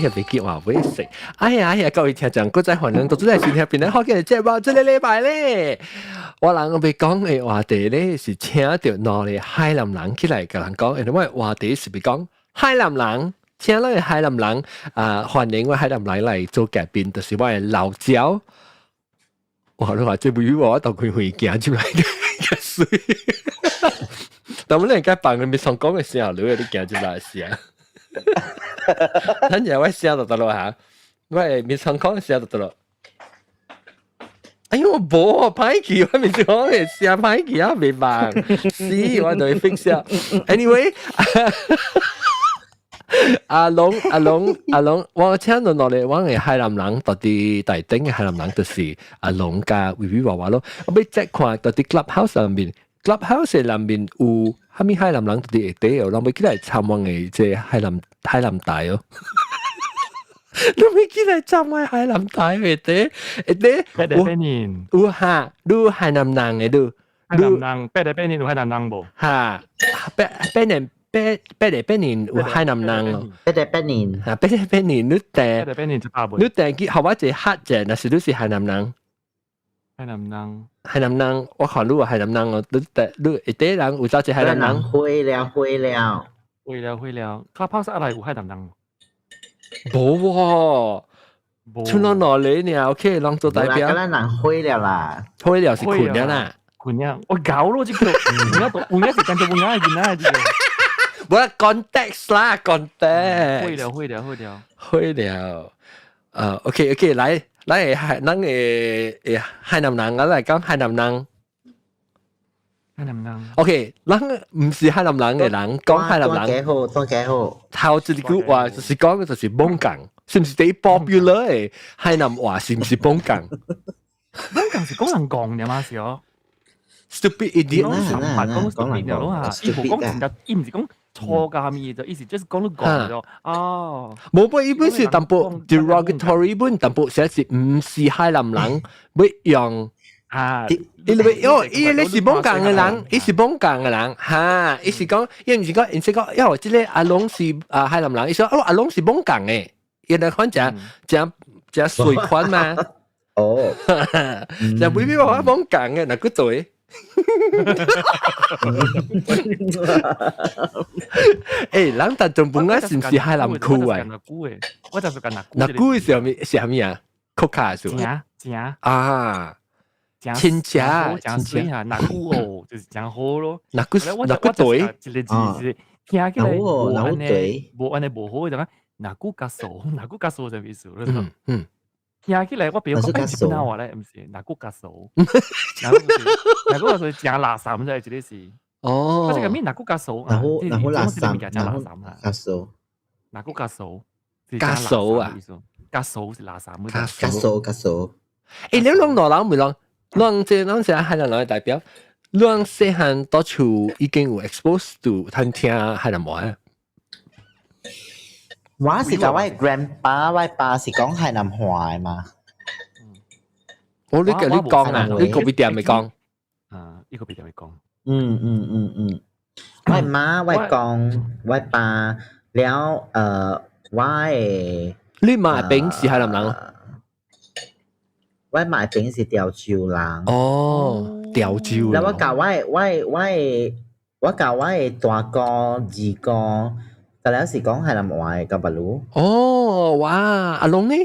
哎呀，袂記話會食。哎呀哎呀，各位聽眾，閣再歡迎到這來收聽邊個好嘅節目，這个禮拜咧，我人欲講的話題咧是請著兩个海南人起來共人講，因為話題是欲講海南人，請咱的海南人啊，歡迎我海南人來做嘉賓，就是我的老焦。哇！你話這不我當開飛機入來嘅，水。但我你而家放個咪上講嘅時候，你有啲行入來聲。等陣我聲就得咯嚇，我係咪上講嘅聲就得咯。哎呦，無歹去，我咪講嘅聲歹去啊，袂放。是，我就會 fix 啊。Anyway，阿龍阿龍阿龍，我請著落來，我的海南人到佇台頂的海南人就是阿龍佮維維娃娃咯。我欲再看到佇 Clubhouse 上面，Clubhouse 內面有啥物海南人佇下底哦，人欲起來參我的這海南海南台哦。你欲起來參我海南台下底下底八十八年有哈，你海南人的你，海南人88年有海南人無？哈，八八年。八八十八年有海南人哦，八十八年，啊，八十八年你訂，八十八年一百你訂去，予我一个喝者，若是你是海南人，海南人，海南人，我看你有海南人哦，你訂你下底人有走一個海南人，會了會了，會了會了，卡帕斯阿來有海南人，無喎，剩咱兩个爾，OK，人做代表，咱人會了啦，會了是困了啦，困了，我搞咯這個，有影是跟做有影的囡仔這個。無啦，context 啦，context。會了，會了，會了，會了。OK OK，來來，海咱的海南人，我來講海南人。海南人。 OK，咱毋是海南人的人，講海南人。幾好，多幾好。頭一句話就是講，就是罔仝，是毋是最 popular 的海南話？是毋是罔仝？罔仝是講人講的嘛是哦。 Stupid idiot。唔係講 stupid 咯嚇，伊無講真正，伊毋是講錯㗎物，就意思就是講你講咗哦。無不，伊本是淡薄 derogatory 本淡薄寫是毋是海南人欲用啊，伊你哦，伊你是罔仝的人，伊是罔仝的人，哈，伊是講，伊毋是講，伊是講，喲，這个阿龍是啊海南人，伊說哦，阿龍是罔仝的，原來看誠誠誠水款嘛。哦，就未必話罔仝的，若閣對。欸，人大中本來是毋是海南區啊？我就是講那那久是啥物是啥物啊？客家是？誠誠啊，親戚誠水哈，那久哦，就是誠好咯。那久那久對？一个字是聽起來無按呢，無按呢無好就講那久較數，那久較數啥意思？嗯嗯。聽起來我比如講日本話咧，毋是那久較數，那久較數誠垃圾，這個是。哦。我這個物那久較數，那久那久垃圾，物件誠垃圾較數，那久較數，較數啊，較數是垃圾，較數較數。欸，你攏老人袂攏，攏這攏是海南人的代表，攏細漢到厝已經有 expose to 通聽海南話。我是共我 grandpa，我爸是講海南話的嘛。哦，你共你講啊，你個別店咪講。啊，伊個別店咪講。嗯嗯嗯嗯，我媽我公我爸了，我的。你媽邊是海南人？我媽邊是潮州人。哦，潮州。แล้ว我共我的我的我的我共我的大哥二哥。但了是講海南話的，佮別魯。哦，哇，阿龍呢？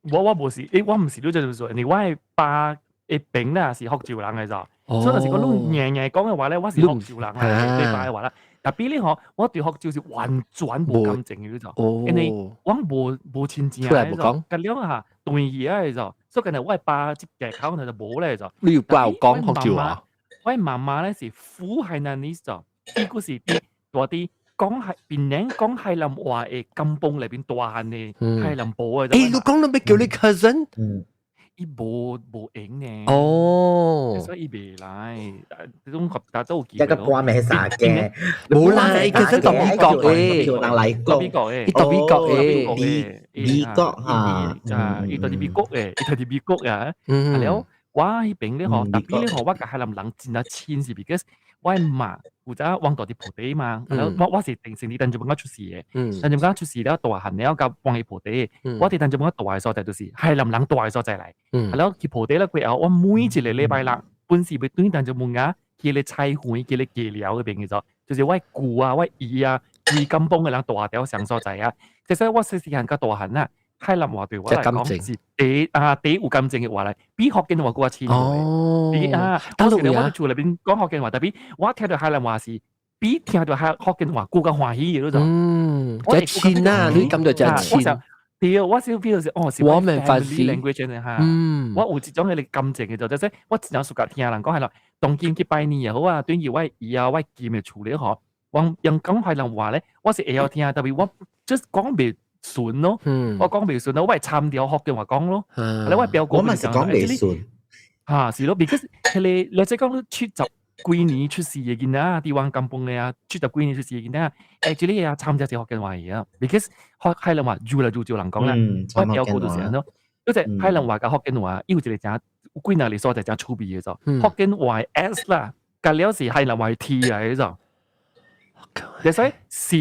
我無是，欸，我毋是你就是說，因為我的爸的邊啦是福州人的咋，所以就是講你硬硬講的話咧，我是福州人來，對爸的話啦。特別你吼，我對福州是完全無感情的，你知？因為我無親情的，佮了哈斷去啊的咋，所以今日我的爸這個口就無咧咋。你有爸有講福州話？我媽媽咧是 full 海南 ese 咋，伊閣是佇大佇講係檳城講海南話的甘榜內邊大漢的海南婆的。欸，你講你欲叫你 cousin？伊無閒呢。哦，所以伊袂來。這種大都有機一個半暝三更，無啦，伊 cousin 到美國的，人來講，美國的，伊到美國的，美國哈，啊，伊佇美國的，伊佇美國啊。啊了，我彼邊咧吼，特別咧吼，我佮海南人真正親是，because 我媽有早往到佇菩提嘛，我是定成佇陳仲文出世嘅，陳仲文出世了大漢了，佮放去菩提。我佇陳仲文大嘅所在就是海南人大嘅所在來。係咯，去菩提了過後，我每一個禮拜六本是欲轉陳仲文啊，去咧菜園，去咧雞寮嗰邊去做，就是我舅啊、我姨啊、規甘榜嘅人蹛佇上所在啊。其實我細細漢佮大漢啊，海南話對我來講是第啊第有感情嘅話來，比福建話閣較親。啊，我是我佇厝內邊講福建話，特別我聽著海南話是比聽著海福建話閣較歡喜嘅嗰種。嗯，真親啊！你感覺真親。對，我小 feel 是哦，是我們 family language 哈。我有一種彼個感情嘅就即係我真正 suka 聽人講係啦，當今去拜年又好啊，對於我姨啊、我舅嘅厝咧嗬，我用講海南話咧，我是會曉聽，特別我就是講袂順咯。我講袂順咯，我會參掉福建話講咯。你我表哥我嘛是講袂順。嚇，是咯，because 彼個你即講70幾年出世嘅囡仔，佇阮甘榜嘅啊，70幾年出世嘅囡仔，actually 啊，參加是福建話嘅啊，because 海南話越來越少人講啦。我表哥就是按怎，嗰隻海南話佮福建話，伊有一個誠幾若個所在誠趣味嘅就，福建話 S 啦，佮了是海南話 T 來嘅就，你使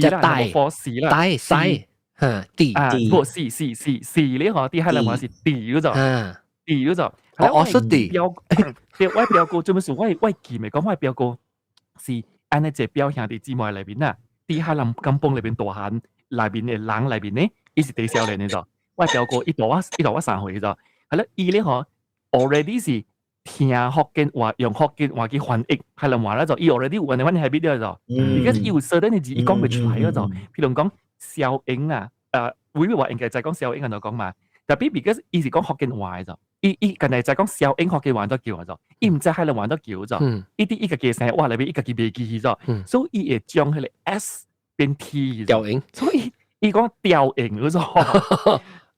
是啦，無是啦，大細嚇 D 啊，無是是是是咧嗬，佇海南話是 D 嗰就，D 嗰就。我說 D，表我表哥做乜事？我記未講，我表哥是按呢一個表兄弟姊妹內面啊，佇海南甘榜內面大漢內面的人內面呢，伊是第少年的就。我表哥伊大我3歲就，係啦，伊咧嗬 already 是聽福建話，用福建話去翻譯海南話啦就，伊 already 有按呢款 habit 了就，而家伊有 certain 的字伊講袂出來了就，譬如講消音啊，會話應該就講消音按怎講嘛，特別 because 伊是講福建話的就。伊近來就講消音福建話都叫做，伊毋知海南話都叫做，伊佇伊家己生活內面，伊家己袂記去咗，所以伊會將彼個 S 變 T 調音，所以伊講調音嗰種。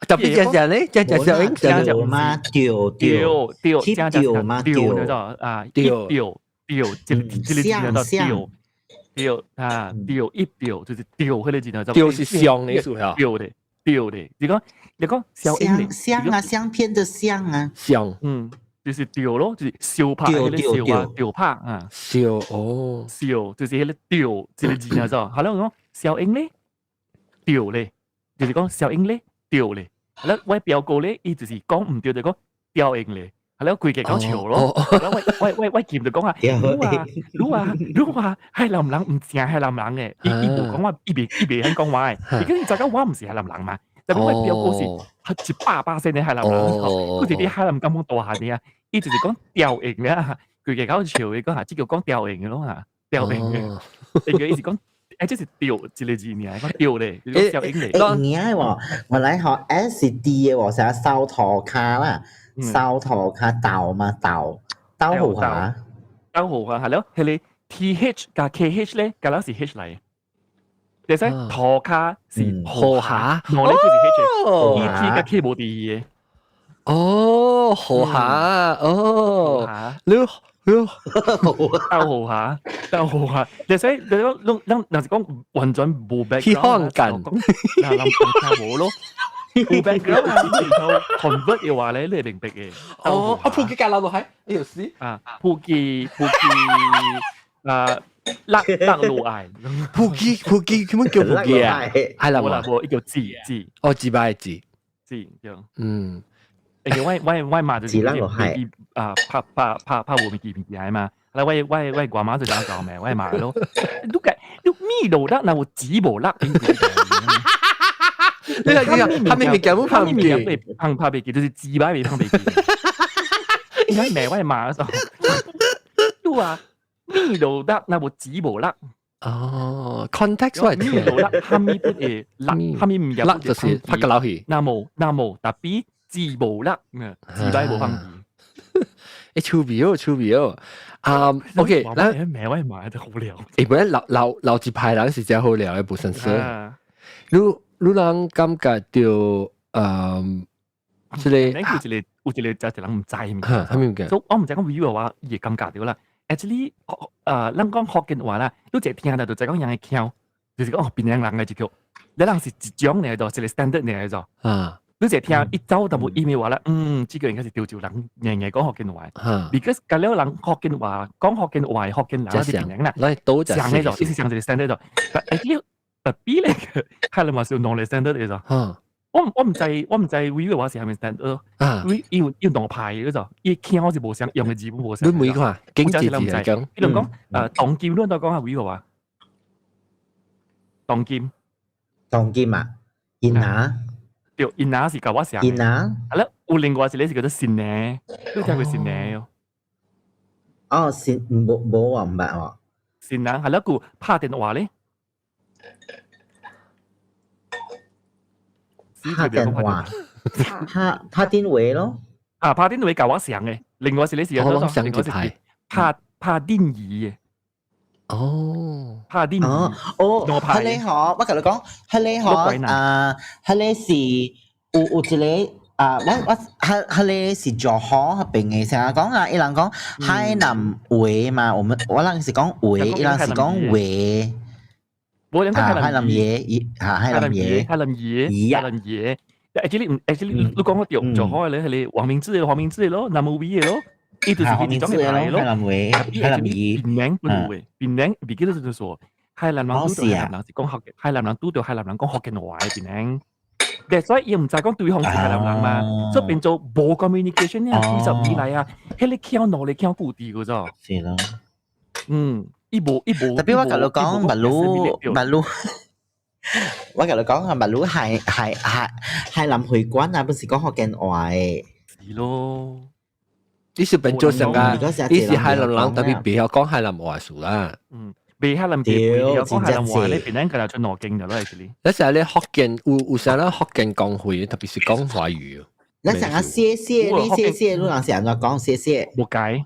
特別只只咧，只只消音，調嘛調調調，調嘛調嗰種啊，調調調，這個這個字叫做調調啊，調一調就是調彼個字叫做調是相的意思嚇，調的調的，你講消音相相啊，相片的相啊，相，就是調咯，就是燒拍彼個燒啊，調拍啊，燒哦，燒就是彼個調這個字叫做，好啦，我講消音咧，調咧，就是講消音咧，調咧，好啦，我表哥咧，伊就是講毋對就講調音咧，好啦，規個講笑咯，好啦，我見就講啊，你啊你話海南人毋正海南人嘅，伊無講話，伊袂肯講話嘅，伊講伊知影我毋是海南人嘛。特別我表哥是100%的海南人，佢是佇海南甘榜大漢的啊，伊就是講調音啊，規個搞笑，伊講下，這叫講調音的咯嚇，調音的，伊個意思講，這是調一個字爾，講調咧，就是調音咧。欸，有影喎，我來學 S D 的喎，成掃塗跤啦，掃塗跤豆嘛豆，豆腐蝦，豆腐蝦係咯，彼個 T H 佮 K H 咧，佮了是 H 來。你使塗跤是河蝦，我咧就是 H，E T 佮 K 無佇嘅。哦，河蝦，哦，你你豆腐蝦，豆腐蝦，你使你講，攏咱若是講完全無 background，去放緊，嗱，人聽無咯，無 background 啊，然後 convert 嘅話咧，你會明白嘅。哦，啊，普吉加落落係，哎呦死啊，普吉普吉啊。甩甩落愛，普吉普吉，佢乜叫普吉啊？係啦，無無，伊叫字字，哦，字擺字字對，我媽就是記啊，拍拍拍拍無記物件嘛，來我外媽就這樣教咩，我媽咯，你個你味無辣，若有錢無辣，你係他咪物件冇拍唔記，拍拍袂記，就是字擺袂拍袂記。應該罵我媽的時候，你話。味無辣，若無錢無辣。哦，context 我味無辣，蝦米不會辣，蝦米毋辣就是拍個老去。若無若無，特別字無辣，字擺無放棄。欸，趣味哦，趣味哦。啊，OK，咱罵我媽就好聊。欸，本來老老老一派人是真好聊的，無生說。你人感覺著，這個有一個有一個就一人毋知物件，啥物件？所以我毋知講語話，伊會感覺著啦。Actually，咱講福建話啦，你一聽就知講人的腔，就是講哦，檳城人的一個，你人是一種來做，一個 standard 來做。你就聽伊走淡薄意味話啦，嗯，這個應該是潮州人，硬硬講福建話。Because 隔了人福建話講福建話，福建人是變樣啦。來倒就上呢就，意思上一個 standard 就，但係特別咧，係啦嘛是兩個 standard 嚟就。我毋知維語話是係咪 standard 咯？伊有有兩派嗰就，伊聽我是無相用嘅字本無相。你每看經濟字嚟講，比如講當今你都講下維語話，當今。當今啊，因哪？對，因哪是共我相。因哪？啊咧，有另外一個是叫做新呢，你聽過新呢？哦，新無無我毋捌哦。新人係啦，個拍電話咧。拍電話，拍拍電話咯。啊，拍電話共我相嘅，另外一個是叫做上一派拍拍電語嘅。哦，拍電哦，哦，彼个吼，我共你講，彼个吼啊，彼个是有一個啊，我彼彼個是柔佛彼邊的，成日講啊，伊人講海南話嘛，我們我人是講話，伊人是講話。無人講海南話，嚇海南話，海南話，海南話。Actually，你講個對，柔佛的咧，係黃明志的，黃明志的咯，南無威的咯。伊就是伊種嘅牌咯，海南話，海南語，檳城本話，檳城袂記得就是說，海南人拄著海南人是講福，海南人拄著海南人講福建話的檳城，所以伊毋知講對方是海南人嘛，所以變做無 communication 呢，幾十年來啊，彼个腔兩个腔固定個咋。是咯。嗯，伊無伊無。特別我共你講，馬魯馬魯，我共你講啊，馬魯海南會館啊，不是講福建話的。是咯。你是變做成個，你是海南人，特別袂曉講海南話數啦。嗯，袂海南袂曉講海南話咧，變咱個就出內經就咯，係哩。你成日咧福建有啥咧福建講話，特別是講華語。你成日謝謝，你謝謝，你人是按怎講謝謝？無解，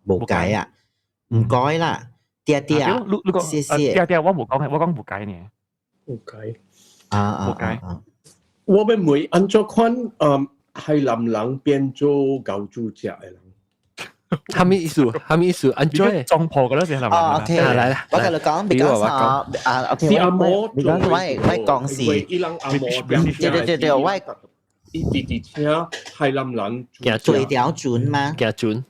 無解啊，唔該啦，嗲嗲，你講謝謝，嗲嗲，我無講，我講無解呢。無解，啊啊，無解。我欲問按怎款，嗯。海南人變做猴子食的人，啥物意思？啥物意思？按怎？撞破個啦，是海南人。哦，OK，來來，我共你講，比較啥啊？OK，是阿摩，比較我講是，對對對對，我伊直直請海南人做條船嘛，行船。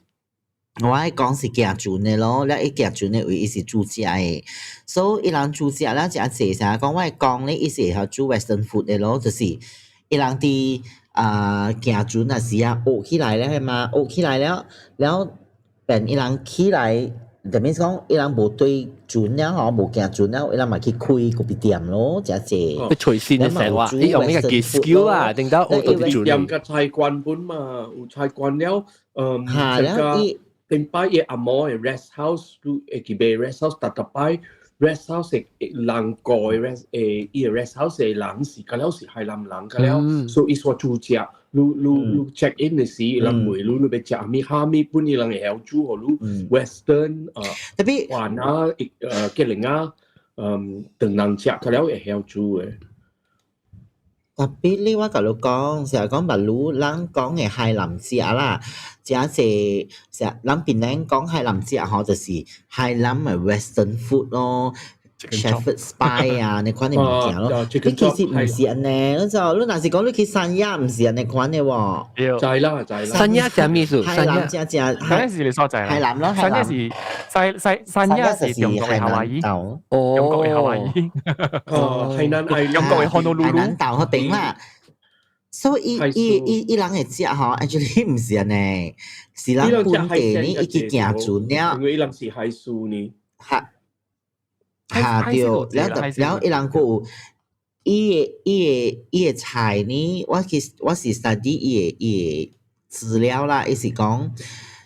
我講是行船的咯，了伊行船的位伊是煮食的，所以伊人煮食了誠濟啥講，我講咧伊是會曉煮 Western food 的咯，就是伊人佇啊行船那時啊學起來了嘛，學起來了，了變伊人起來，就means 講伊人無對船了吼，無行船了，伊人嘛去開咖啡店咯，誠濟。去隨身的生活，伊用呢個技巧啊，定到學到啲船。店個菜館本嘛，有菜館了，嗯，嚇了伊。頂擺伊阿嬷的 rest house，你會記袂 rest house 逐逐擺 rest house 的人過的 rest 誒，伊個 rest house 的人是甲了是海南人甲了，所以伊說煮食，你 check in 的時，人問你你欲食啥物蝦米，本伊人會曉煮予你 western 特別飯啊，吉寧啊，嗯，唐人食甲了會曉煮的。特別你我共你講，成日講馬魯人講的海南食啦，誠濟成咱檳城講海南食吼，就是海南的 Western food 咯，shepherd's pie 啊，呢款的物件咯。你其實毋是按呢，你就你若是講你去三亞，毋是按呢款的喎。知啦知啦。三亞啥意思？海南正正。三亞是你所在。海南咯，三亞是西西三亞是中國的夏威夷。哦。中國的夏威夷。哦，海南中國的honolulu。海南島彼邊啦。所以伊伊伊人會食吼，actually 毋是按呢，是咱本地呢，伊去行船了。因為伊人是海事呢。哈。哈對，了了伊人閣有伊的伊的伊的菜呢，我其實我是 study 伊的資料啦，伊是講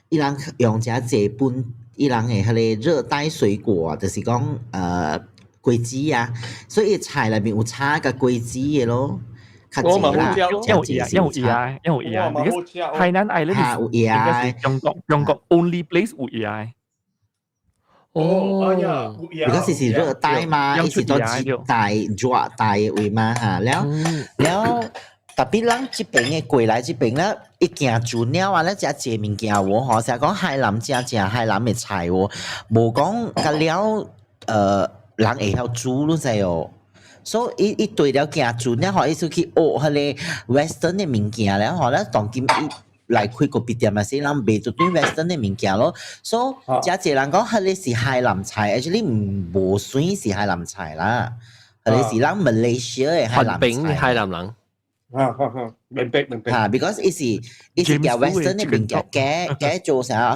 伊人用誠濟本伊人的彼个熱帶水果，就是講果子啊，所以伊菜內面有炒佮果子的咯。較濟啦，因為因為啊，因為啊，海南 island 有應該是中國 only place 有魚。哦，哎呀，如果是熱帶嘛，伊是都熱帶熱帶的位嘛哈，了了特別咱這邊的過來這邊咧，伊行船了啊，咧食濟物件喎吼，成日講海南食食海南的菜喎，無講佮了人會曉煮你知哦。所以伊伊對了行船了，吼，伊出去學彼个 Western 的物件了，吼，咱當今伊來開咖啡店嘛是，人賣就對 Western 的物件咯。所以誠濟人講彼个是海南菜，actually 無算是海南菜啦，彼个是咱 Malaysia 的海南菜。海南人。啊哈哈，明白明白。嚇，because 伊是伊是叫 Western 的物件，改改做啥？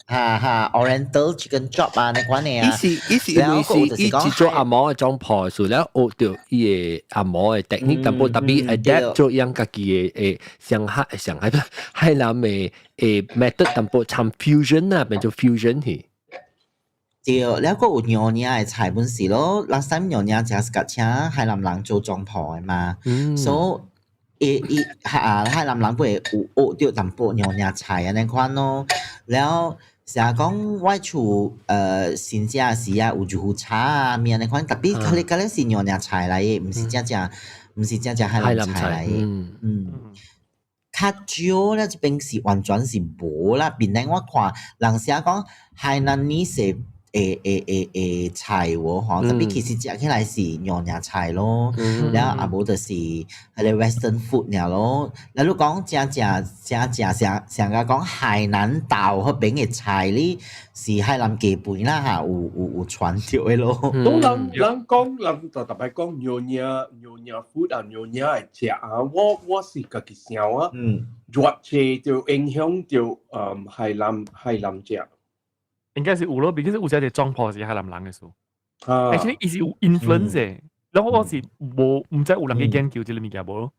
哈哈，Oriental chicken chop 啊，那款的啊。伊是伊是因為是伊是做紅毛的總鋪，所以學著伊的紅毛的 technique，淡薄特別 adapt 做樣家己的誒上海上海海南的誒 method，淡薄摻 fusion 啊，變做 fusion 去。對，了閣有娘惹的菜本是咯，last time 娘惹就是共請海南人做總鋪的嘛，所以伊伊哈海南人會有學著淡薄娘惹菜按呢款咯，了。成日講我厝新正時啊有肉骨茶啊物按呢款，特別佢哋嗰是娘惹菜來的，毋是正正毋是正正海南菜來的。嗯，較少咧，這邊是完全是無啦。變來我看人成日講海南呢是會菜喎吼，特別其實食起來是娘惹菜咯，了啊無就是彼个 Western food 爾咯。了你講正正正正上上個講海南島彼邊的菜哩，是海南雞飯啦哈，有有有傳著的咯。都人人講人就特別講娘惹娘惹 food 啊，娘惹的食啊，我我是家己想啊，越濟就影響著海南海南食。應該是有咯，畢竟是有一個總鋪是海南人的數，而且伊是有 influence 的，然後我是無毋知有人去研究這个物件無咯。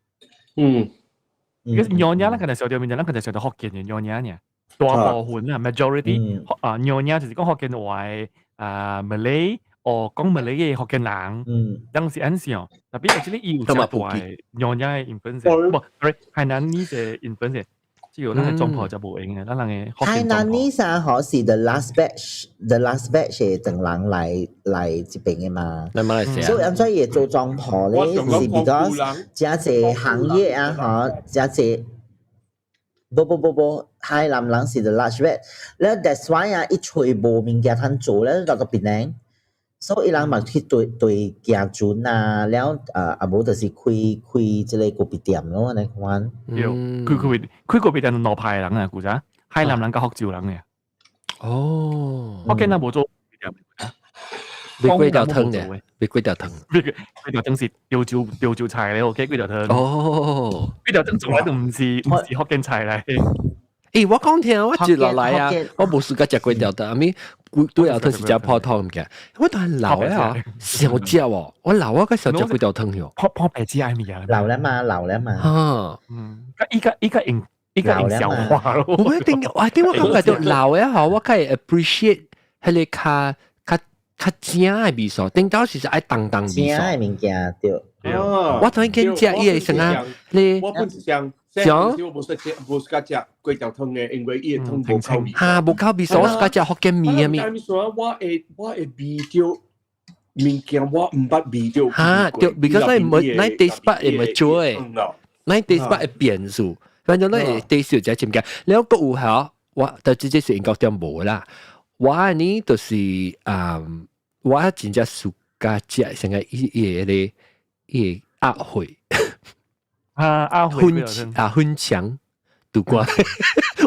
如果娘惹，咱可能想著物件，咱可能想著福建的娘惹爾，大部分啊 majority 啊娘惹就是講福建話的啊 Malay 哦講 Malay 的福建人，當時按想，特別係這個伊有真大的娘惹的 influence，無，sorry，海南呢個 influence。這個咱的總鋪就無用的，咱人的海南呢啥好是 the last batch，the last batch 係等人來來這邊的嘛。來馬來西亞。所以按怎伊做總鋪咧，是 because 誠濟行業啊，吼，誠濟。無無無無，海南人是 the last batch，了 that's why 啊，伊揣無物件通做咧，到到檳城。所以伊人嘛去對對行船啊，了啊啊無就是開開這个咖啡店咯，按呢款。對，開咖啡開咖啡店兩派人啊，古早海南人佮福州人嘅。福建人無做咖啡店。賣粿條湯嘅，賣粿條湯。粿粿條湯是潮州潮州菜咧，OK，粿條湯。粿條湯從來都毋是毋是福建菜來。欸，我講聽，我接落來啊，我無時間食粿條湯，阿咪粿條湯是食普通物件，我但係老啊，想食喎，我老啊，個想食粿條湯喲。破破白紙愛物啊。老了嘛，老了嘛。哈，嗯，伊個伊個用伊個用消化咯。我一定，我一定我感覺就老啊，吼，我較會 appreciate 彼个較較較正的味素，頂到時是愛重重味素。正的物件對。我突然間食伊個啥啊？你我本是想。想我無食食無喜歡食粿條湯的，因為伊的湯無口味。哈，無口味，所以我喜歡食福建麵啊麵。我會我會味著物件，我毋捌味著。哈，對，because 咱無咱 taste bud 會 mature 的，咱 taste bud 會變數，反正咱會 taste 有只物件。了閣有吼，我但這這是英國店無啦。我呢就是啊，我真正喜歡食啥個伊伊个伊個鴨血。啊啊！粉啊粉腸杜瓜，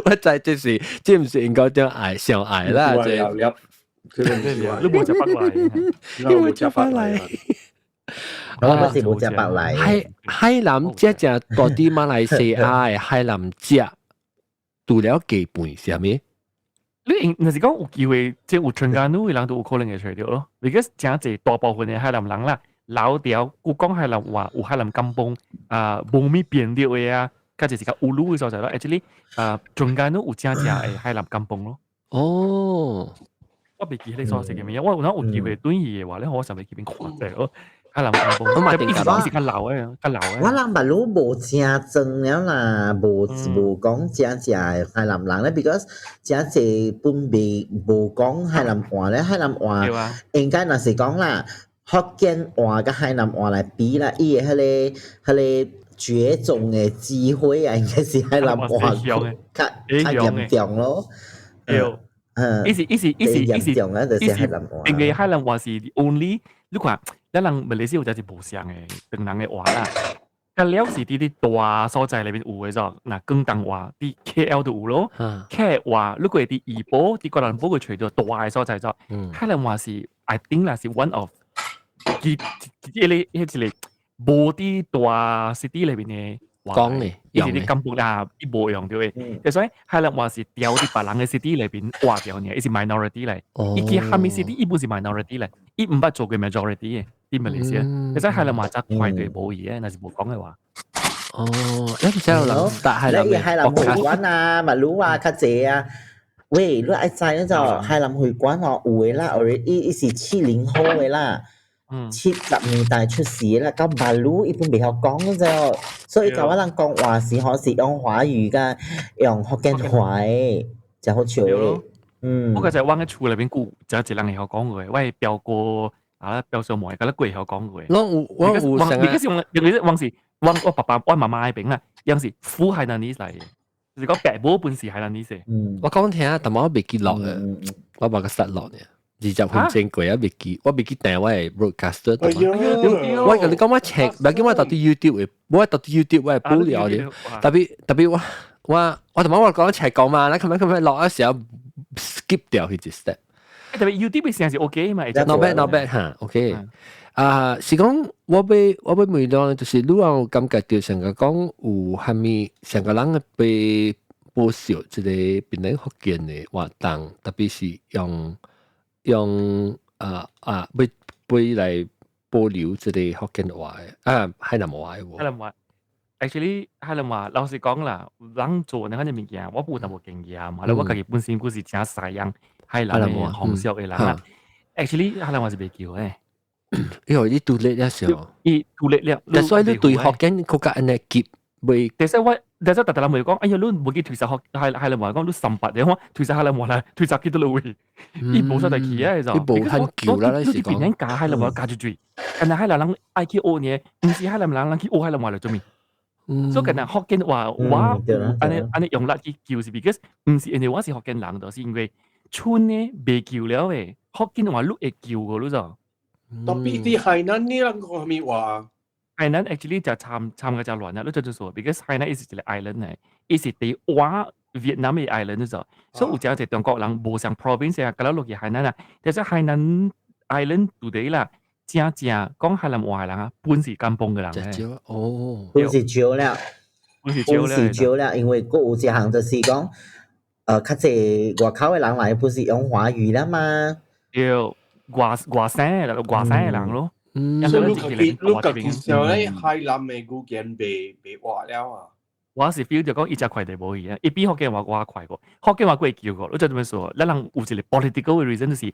我知這是這毋是應該點愛上愛啦，這你無食百來，你無食百來，我是無食百來。海海南食食到底馬來西亞的海南食，除了雞飯是啥物？你若是講有機會，即有登嘉樓的人都有可能會揣著咯。because 誠濟大部分的海南人啦。老掉，有講海南話，有海南甘榜啊，無物變調的啊，較就是較烏魯的所在咯。Actually 啊，中間都有正正的海南甘榜咯。我袂記彼个所在叫物，我有當有機會轉去的話咧，我想欲去邊看者咯。海南甘榜，我嘛定伊是較老的，較老的。我人捌攏無誠裝了啦，無無講正正的海南人咧，because 誠濟本袂無講海南話咧，海南話應該若是講啦。福建話佮海南話來比啦，伊的彼个彼个絕種的機會啊，應該是海南話較較嚴重咯。對，嗯，伊是伊是伊是伊是嚴重啊，就是海南話。因為海南話是 only，你看，咱人馬來西亞有隻是無相的唐人的話啦。佮了是佇啲大所在裏面有的咗，若廣東話佇 KL 都有咯。客話如果佇怡保、佇哥倫布會揣著大的所在咗。海南話是 I think 啦是 one of 佢一個彼一個無佇大 city 裏面的話。講的，伊是佇感覺啦，伊無用著的。所以海南話是掉佇別人的 city 裏面活掉爾，伊是 minority 來。伊去蝦米 city 伊本是 minority 來，伊毋捌做過 majority 的。佇馬來西亞，所以海南話則快對無伊的，若是無講的話。哦，你唔知有人答海南你海南會館啊，馬魯話較濟啊。喂，你愛知嗰就海南會館哦，有的啦，或者伊是70後的啦，70年代出世啦，到馬魯伊本袂曉講嗰隻，所以甲我人講話時，可是用華語佮用福建話的，真好笑的。嗯。我個就我喺厝內面顧，就一人會曉講話，我的表哥啊表小妹，佮咧會曉講話。我有我有成你個是用，因為往是我我爸爸我媽媽彼邊啦，樣是 full 海南呢來的，就是講爸母本是海南呢些。我講聽，但我未記錄嘅，我把個失落呢。20分鐘過啊，未記，我未記訂我係 broadcaster。我共你講我 check，唔係叫我到啲 YouTube 嘅，我到啲 YouTube 我係補了嘅。特別特別我我我同埋我講 check 講嘛，你咁樣咁樣落嘅時候 skip 掉佢一 step。特別 YouTube 嘅聲是 OK 嘛？Not bad, not bad 嚇，OK。啊，是講我欲問到，就是你有感覺到成個講有蝦米成個人被保守這個檳榔福建的活動，特別是用啊啊，欲欲來保留這個福建話的啊，海南話的。海南話，actually 海南話老實講啦，人做那款物件，我無淡薄經驗嘛，我家己本身閣是誠西洋海南的風俗的人啦。actually 海南話是袂叫的。因為你獨立了時候，伊獨立了，但所以你對福建國家按呢急袂。但是我，但是逐逐人會講，哎呀，你無去推實學海海南話講，你三八的，我推實海南話啦，推實幾多位？伊無啥得去啊，就。伊無很久啦，你是講。你變教海南話教住住，但係海南人愛去學呢，毋是海南人人去學海南話來做咩？所以近來福建話我按呢按呢用力去救是，because 毋是因為我是福建人，就是因為村呢袂救了的，福建話你會救個，你知？特別佇海南呢人講啥物話？海南 actually 就參參個就亂啦，你就就說，because 海南伊是一個 island 嚟，伊是佇瓦越南的 island 你知，所以有誠濟中國人無像 province 啊，佮落去海南啊，但是海南 island today 啦，正正講海南話的人啊，本是甘榜的人咧。哦，本是少了，本是少了，本是少了，因為閣有一項就是講，較濟外口的人來，不是用華語啦嘛。對，外外省的外省的人咯。所以你家己想咧，海南的語言袂活了啊？我是 feel 就講伊只快就無去啊，伊比福建話我快過，福建話閣會叫過。你就這麼說，咱人有一個 political reason 就是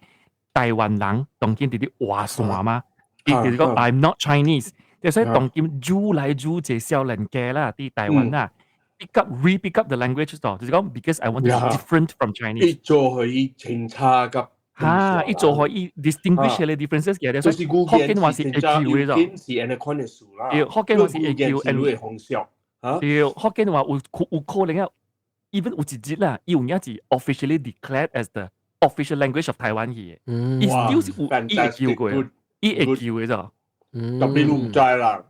台灣人當今佇咧劃線嘛，伊就是講 I'm not Chinese，所以當今愈來愈濟少年家啦，佇台灣啊，pick up re-pick up the language 就就是講 because I want to be different from Chinese。伊做予伊清楚佮。哈，伊做予伊 distinguish 個 differences 嘅，所以福建話是會叫的啫。是按呢款的事啦。對，福建話是會叫，是你的方向。對，福建話有可能啊，even 有一日啦，伊有影是 officially declared as the official language of 台灣去的，伊 still 是有伊會叫過，伊會叫的啫。特別你毋知啦，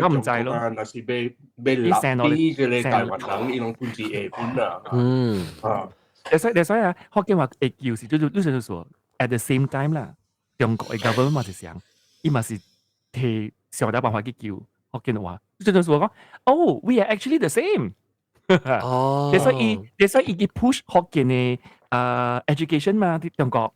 我毋知咯。若是欲立比這個台灣人，伊攏分是下分啦。啊，所以啊，福建話會叫是，就是說，at the same time 啦，中國的 government 嘛是想，伊嘛是提想點辦法去叫福建話，就是說講，哦，we are actually the same。哦，所以伊 push 福建的啊 education 嘛，佇中國。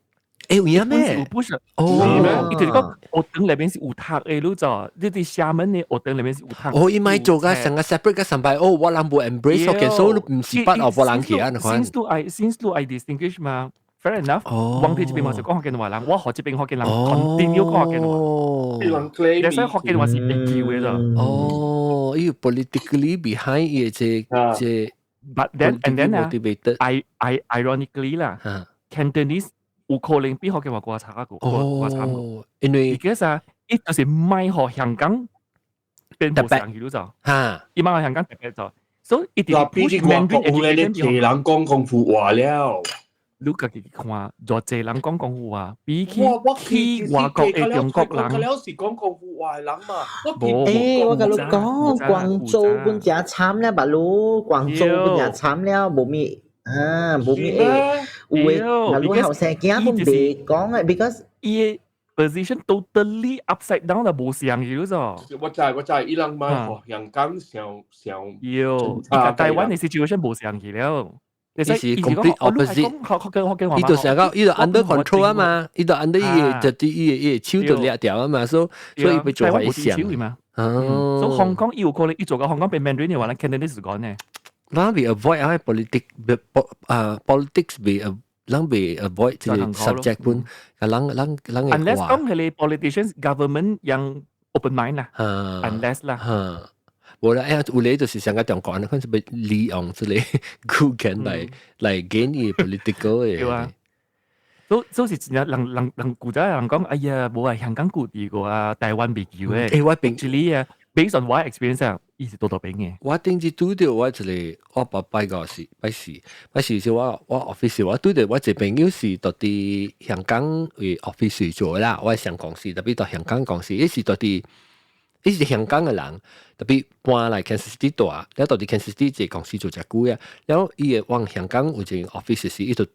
欸，有影咩？有 push，哦，伊就是講學堂內面是有讀的，你知？你佇廈門的學堂內面是有讀。哦，伊莫做甲成個 separate 個三擺，哦，我人無 embrace 福建，所以毋是筆學無人去啊，你看。 Since I distinguish 嘛，fair enough。我佇這邊嘛是講福建話人，我學這邊福建人 continue 講福建話。哦，所以福建話是會叫的咋。哦，伊 politically behind 伊這這。 But then and then 啊，I ironically 啦，Cantonese 有可能比福建話閣差過，閣慘過。因為 because 啊，伊就是莫予香港變無相去，你知？伊莫予香港特別做，所以一直 push Mandarin education。人講功夫話了。你家己看，偌濟人講廣府話，比起我我去外國的中國人，了是講廣府話的人嘛。無欸，我共你講，廣州本誠慘了，白魯，廣州本誠慘了，無咪啊，無咪會有的，若你後生囝本袂講的，because 伊的 position totally upside down 啦，無相去咗。我知我知，伊人嘛香港上上。喲，台灣的 situation 無相去了。伊是 complete opposite，伊就成個伊就 under control 啊嘛，伊就 under 伊個就啲伊個手就掠掉啊嘛，所以被做壞想。哦，所以香港伊有可能伊做到香港變 Mandarin 的話，咱 Cantonese 講呢。咱被 avoid 啊 politic 啊 politics 被咱被 avoid 這個 subject 本，啊人人人 Unless 講係 politicians government 樣 open mind 啦，unless 啦。無啦，哎呀，有咧就是上個中國人，可能是被利用這個 Google 來 gain 伊 political 的。對啊。都是真正人人人古早人講，哎呀，無啊，香港舊地過啊，台灣未救的。欸，我平 actually 啊，based on 我 experience 啊，伊是多多邊嘅。我頂次拄著我一個，我爸拜個是拜四，拜四是我 office，我拄著我一個朋友是佇佇香港為 office 做啦，我上公司，特別到香港公司，伊是佇佇。伊是香港的人，特別搬來 Kansas City 住，了到佇 Kansas City 這個公司做遮久啊，了伊會往香港有一個 office 時，伊就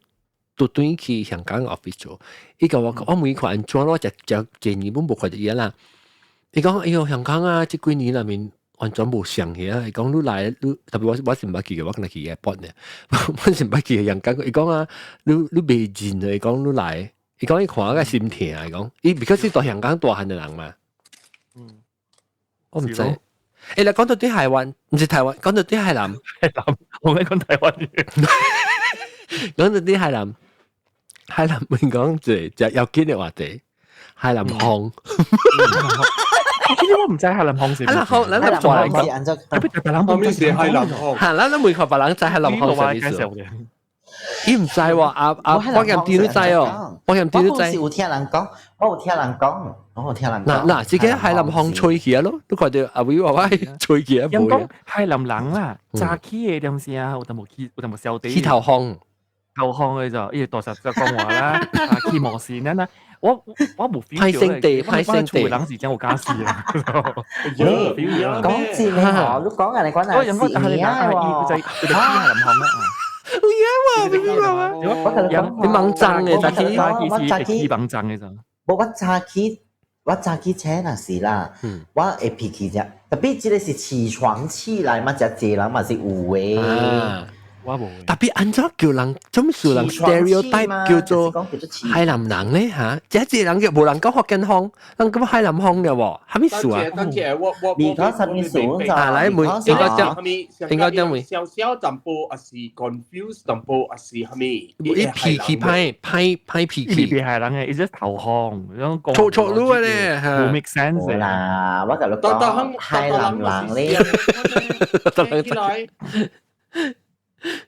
都轉去香港 office 做。伊共我講，我問伊看按怎，我食食一年本無看著伊啦。伊講，哎喲，香港啊，這幾年內面完全無相去啊！伊講你來，你特別我是毋捌去嘅，我敢若去 airport 呢，我是毋捌去香港。伊講啊，你袂認啊！伊講你來，伊講伊看個心疼啊！伊講，伊 because 是佇香港大漢的人嘛。我毋知。欸，你講到啲台灣，毋是台灣，講到啲海南，海南，我咪講台灣語。講到啲海南，海南會講一個要緊的話題，海南風。其實我毋知海南風是。海南風，咱咱做來講，特別別人後面是海南風。嚇，咱咱每個別人知海南風啥意思。伊毋知喎，啊啊，我兼弟都知哦，我兼弟都知。我有聽人講，我有聽人講，我有聽人講。嗱嗱，自己海南風吹起啊咯，都看到阿偉話我吹起啊。人講海南人啦，早起的點聲有淡薄起，有淡薄小啲。起頭風，頭風的就，伊會大聲在講話啦，啊起毛線啦，我無 feel 歹性地，歹性地，人是真有家事啊。講真嘅，你講人哋講人是啊，伊就佢就起海南風啦。有影喎，明白嗎？你網站嘅早起，我早起網站嘅咋？無我早起，我早起醒若是啦，我會脾氣啫。特別這個是起床氣來嘛，誠濟人嘛是有的。我無。特別按怎叫人，做咩事人 stereotype 叫做海南人咧嚇？這濟人叫無人講福建風，人講海南風了喎，啥物事啊？等下我我你講啥物事？啊，來問，應該講，應該講問。小小淡薄，還是 confuse 淡薄，還是啥物？伊脾氣歹，歹歹脾氣。伊別係人嘅，伊只頭風，錯錯路咧，無 make sense 啦。我共你講，海南人咧。起來。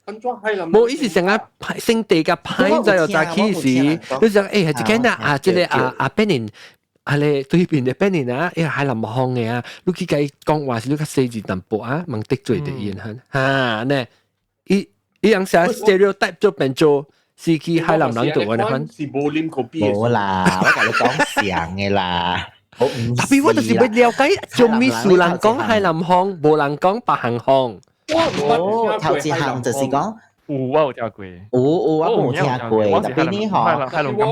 安怎海南？無，伊是成個歹性地甲歹在又早起時，你想欸，係一間啊啊，這個啊啊別人，啊咧對面的別人啊，伊海南風的啊，你去共伊講話是你較細緻淡薄啊，茫得罪著伊哈，呢，伊伊人寫 stereotype 做變做是去海南人度安呢款。是無啉過啤。無啦，我共你講上的啦。特別我就是欲了解，做咩事人講海南風，無人講別項風。哦，頭一項就是講，有我有聽過，有有我無聽過，特別你吼，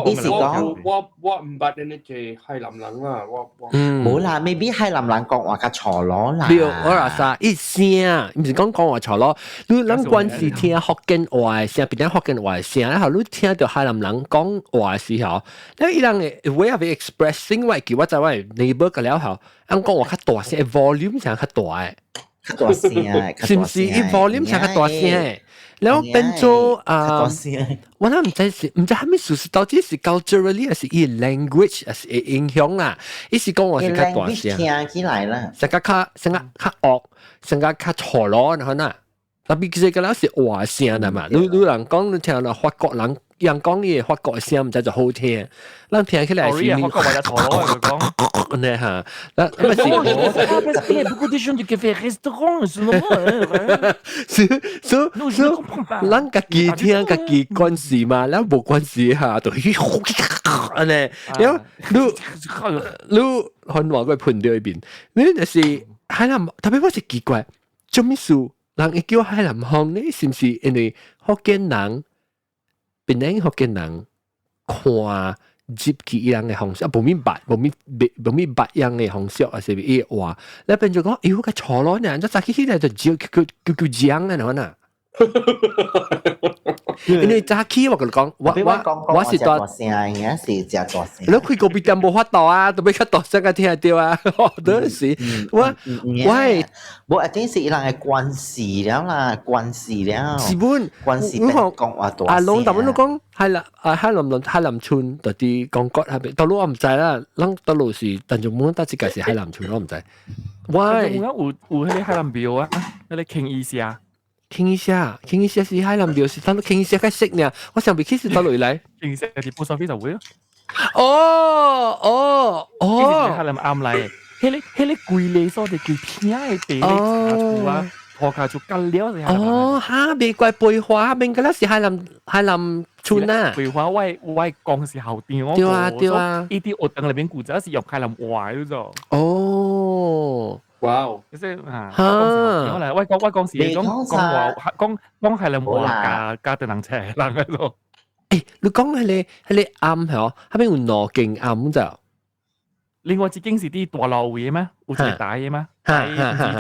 伊是講我毋捌呢個海南人啊，我無啦，maybe 海南人講話較錯囉啦。對，我話啥，伊聲，毋是講講話錯囉。你咱慣是聽福建話聲，別聽福建話聲，然後你聽著海南人講話時候，那伊人的 way of expressing 我記我知我 neighbor 個了後，人講話較大聲，volume 聲較大的。較大聲，是毋是？伊 volume 聲較大聲，然後變做啊，我諗毋知是毋知啥物事實，到底是 culturally 還是伊 language 還是會影響啦？伊是講話是較大聲，聽起來啦，聲較較聲較較惡，聲較較錯囉，然後呐，特別其實個了是話聲啦嘛。你你人講你聽到法國人人講伊法國聲，毋知就好聽，咱聽起來是法國話就錯囉，佢講。呢嚇，嗱咁是。Il y a beaucoup de gens du café restaurant en ce moment. 所所咱家己聽家己關事嘛，咱無關事嚇，就按呢，了你你很話個噴掉一邊，你就是海南，特別我是奇怪，做咩事？人會叫海南腔呢？是毋是因為福建人，檳城福建人看入去伊人的方式，啊，無明白，無明無明白樣的方式，還是伊話，你變做講，哎，我個錯咯呢，你早起起來就叫叫叫叫講啊，喏呐。因為早起我共你講，我是大聲，應該是誠大聲。你開咖啡店無法度啊，都欲較大聲較聽著啊，都是我我係無一定是伊人的關係了啦，關係了。是本關係變講話大聲。阿龍，但本都講係啦，啊海南海南村就佇公國那邊，道路我毋知啦，咱道路是但就冇得一個是海南村，我毋知。我有有彼个海南廟啊，彼个傾醫社。傾一下，傾一下是海南廟，是當傾一下較識呢。我想袂起是佗落來。傾一下是 post office 就會咯。哦哦哦！海南暗來，彼個規個所在規片的地咧茶厝啊，塗跤厝隔了是海南。哦，哈，袂怪梅花，免個啦是海南海南村啊。梅花我我講是後邊，對啊對啊。伊佇學堂內面古早是用海南話嗰種。哦。哇哦！即係啊，我講我講是講講話講講係兩話加加對人車人喺度。誒，你講彼個庵嗬，彼邊有兩間庵就。另外一間是佇大路位咩？有一個大的咩？唔是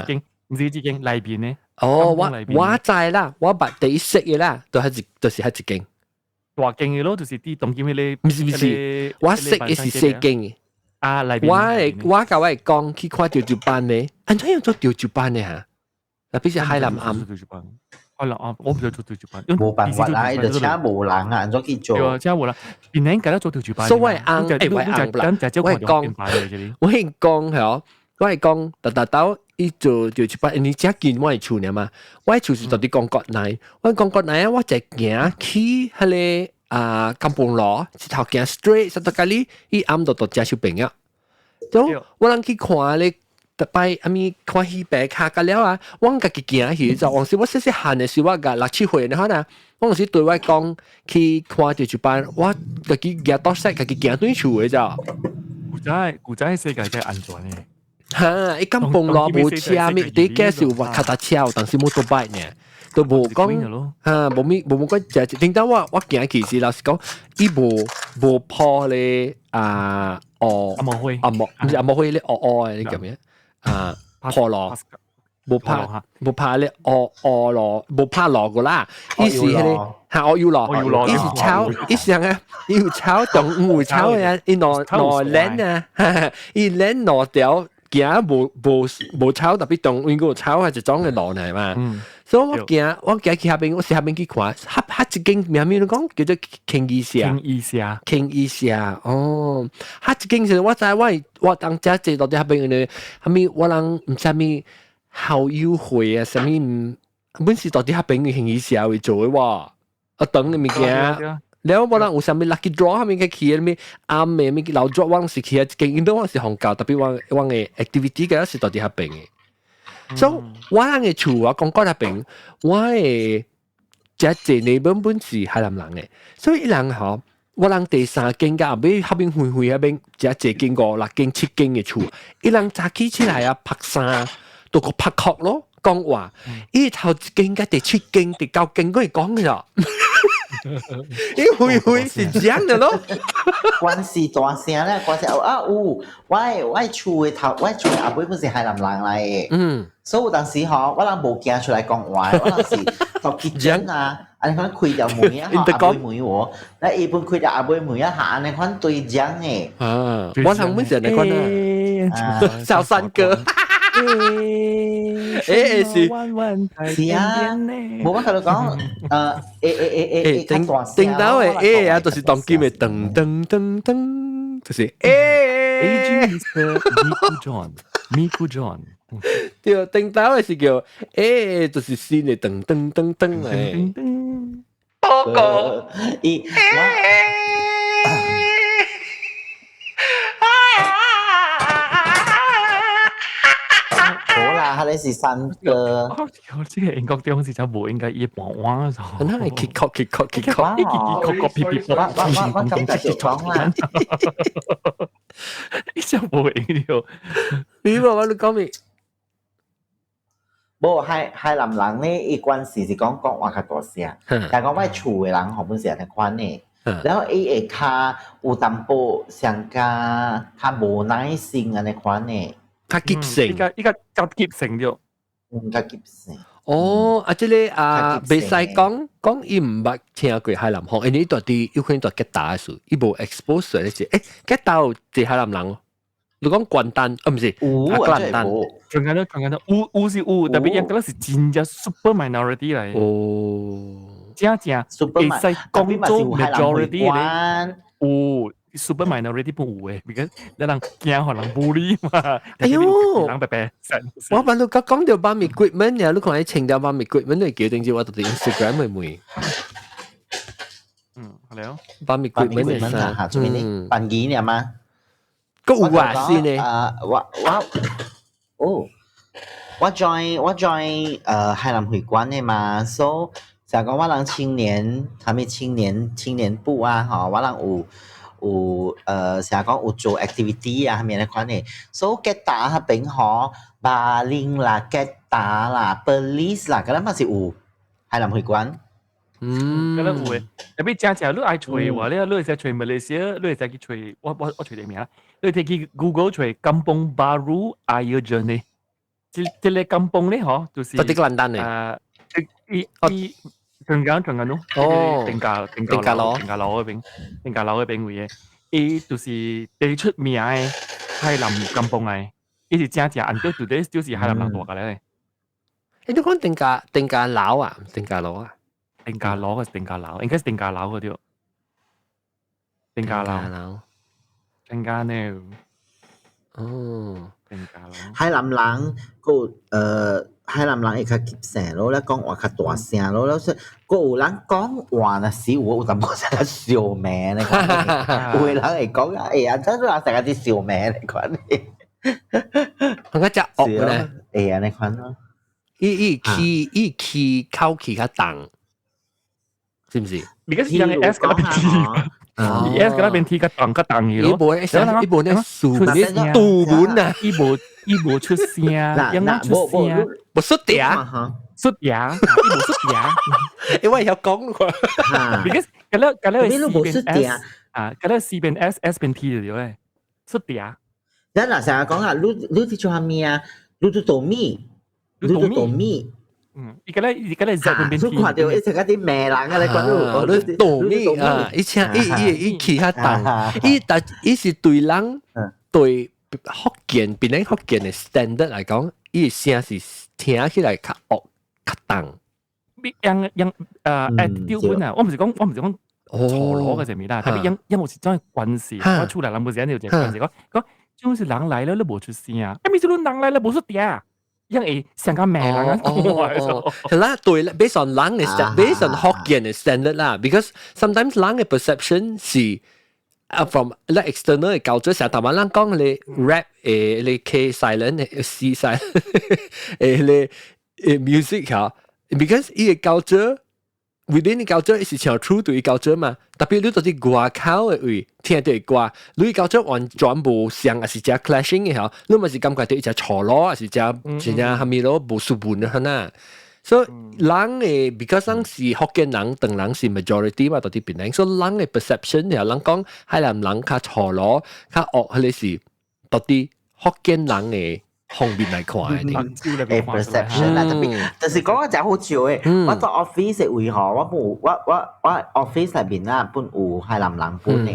一間，唔是一間內邊的。哦，我我知啦，我捌第一識的啦，就係一就是彼一間。大間的咯，就是佇東京彼個。毋是毋是，我識的是細間的。啊，內邊。我會我共我會講去看潮州班的，按怎樣做潮州班的哈？特別是海南庵。海南庵，我毋知做潮州班。無辦法啦，伊就請無人啊，按怎去做？對啊，請無人。檳城家己做潮州班。所謂翁，欸，我翁啦，我講，我講係我係講，逐逐兜伊做潮州班，因為遮近我的厝爾嘛，我的厝是佇公國內，我公國內啊，我就行去彼个啊，金鳳羅一頭行 straight，實到咖哩，伊暗就到遮小朋友。就我人去看咧，逐擺阿咪看戲白卡個了啊，我家己行去就往時我細細漢的時，我共六七歲，你看啊，我有時對我講去看潮州班，我家己行倒勢，家己行轉厝的咋。古早古早世界真安全的。哈，伊金鳳羅無車，咪佇街是有腳踏車，但是摩托車呢。都無講，哈，無咪無無講，就頂當我我行去時，老實講，伊無無鋪咧啊，哦，阿莫輝，阿莫毋是阿莫輝咧，哦哦的，你叫咩？啊，破羅，無拍無拍咧，哦哦羅，無拍羅個啦，伊是彼个哈，哦有羅，伊是抄，伊是啥個？伊有抄動物抄的啊，伊兩兩鏈啊，伊鏈兩條。行無無無草，特別動，因為有草係一種的路嚟嘛。所以我行我行去遐邊，我是遐邊去看，彼彼一間名名講叫做傾醫社。傾醫社，傾醫社，哦，彼一間是我知我我當遮坐到佇遐邊咧，啥物我人毋知啥物校友會啊，啥物毋本是到佇遐邊興醫社位做的喎，啊長的物件。了我人有啥物 lucky draw 啥物個去的，啥物暗的物老 draw 我是去一間，因為我是放教，特別我我的 activity 個是到佇遐邊的。所以我人的厝啊，講過遐邊，我的遮濟內本本是海南人的，所以伊人吼，我人第三間佮後尾遐邊遠遠遐邊，遮濟間五六間七間的厝，伊人早起起來啊，曝衫，都閣曝殼咯，講話，伊頭一間佮第七間、第九間，閣會講的。伊會會是這樣的咯，關係大聲咧，關係啊有，我我厝的頭，我厝的阿妹本是海南人來的，所以有當時吼，我人無驚出來講話，我當時到 kitchen 啊，按呢款開條門啊，阿妹門我，那伊本開條阿妹門啊，下按呢款對講的，啊，我人本是按呢款啊，小三哥。欸欸是，是啊，無我同你講，欸欸欸欸，頂頂到的欸啊，就是當今的噔噔噔噔，就是欸。 Miku John，Miku John，對，頂到的是叫欸，就是新的噔噔噔噔的。報告，伊。咧是三個。我這個英國中是真無應該伊半碗就。那係結確結確結確，一結確確皮皮我我我我感覺就講啦。一隻無應了。你話我你講咩？無海南人咧，伊關係是講講話較大聲，但講我厝的人吼本是按呢款的。然後伊會較有淡薄上較較無耐性按呢款的。較急性，伊個較急性著。嗯，較急性。哦，啊，這個啊，袂使講講伊毋捌聽過海南話，因為伊蹛佇有可能蹛吉打的時，伊無 expose 咧是，吉打有濟海南人哦。你講關丹啊，毋是，有啊，關丹，講緊都講緊都有有是有，特別伊個是真正 super minority 來。哦，正正會使講做 majority 咧，有 super minority 本有的，because 你人驚予人 bully 嘛。哎喲，人白白。我問你講講到把 equipment 呀，你看你穿掉把 equipment 你叫定住我到 Instagram 會問。嗯，好了。把 equipment 嘅衫，做咩呢？扮機呢嘛？個有啊，是呢。啊，我哦，我 join 海南會館的嘛，所以就講我人青年，他們青年部啊，吼，我人有成日講有做 activity 啊，啥物按呢款的，所以吉打彼邊吼，巴林啦、吉打啦、Perlis 啦，嗰陣嘛是有海南會館。嗯，嗰陣有的，特別正正你愛揣話，你會使揣馬來西亞，你會使去揣，我揣佇名，你會去 Google 揣 Kampung Baru Ayer Jernih，這個 kampung 咧嗬，就是佇吉蘭丹的。伊伊長江長江咯，哦，登嘉樓，登嘉樓嗰邊，登嘉樓嗰邊位的，伊就是最出名的海南 kampung 來，伊是正正按照到底就是海南人蹛過來的。你講登嘉樓啊？登嘉樓啊？登嘉樓還是登嘉樓？應該是登嘉樓嗰條。登嘉樓。登嘉呢？哦，登嘉樓。海南人個海南人會較急性咯，咧講話較大聲咯，了說閣有人講話若是有淡薄仔較相罵呢款，有的人會講啊，欸啊，這人成日佇相罵呢款的。佢較只惡咧，會按呢款咯。伊氣口氣較重，是毋是？而家是人 S 嗰邊 T，S 嗰邊 T 較重較重去咯。伊無伊無咧數文，杜文啊，伊無出聲，伊無出聲，無出嗲，出嗲，伊無出嗲。因為曉講喎。 Because 嗰了 C 變 S 啊，嗰了 C 變 S，S 變 T 就對咧，出嗲。咱若成日講啊，你佇做啥物啊？你佇做物？你佇做物？嗯，伊個咧 Z 變 T。你看著伊成個佇罵人啊！你講你做物啊！伊請伊伊伊氣較重，伊但伊是對人對福建檳城福建的 standard 來講，伊的聲是聽起來較惡較重。樣樣attitude 本啊，我毋是講錯攞嘅上面啦，特別因為是種關係，我厝內人無是按呢個關係，講講就是人來了，你無出聲啊，啊，咪是你人來了無出嗲。因為成個罵人啊講話。係啦，對啦，based on 人嘅 based on 福建嘅 standard 啦，because sometimes 人嘅 perception 是啊 from 咧 external 嘅culture，成日台灣人講你 rap 你 K silent C silent 你 music 嚇，because 伊個 culture within 個 culture 是像 true 對 culture 嘛，特別你到佇外口的位聽著歌，你 culture 完全無像，抑是誠 clashing 的吼，你嘛是感覺著伊誠錯咯，抑是誠真正蝦米咯無斯文啊呐。所以人的 because 人是福建人，唐人是 majority 嘛，到佇檳城，所以人的 perception 就人講海南人較錯咯，較惡，彼個是到底福建人的方面來看的。 perception 啦，特別，就是講真好笑的。我做 office 的位吼，我無我 office 內面啦，本有海南人本的，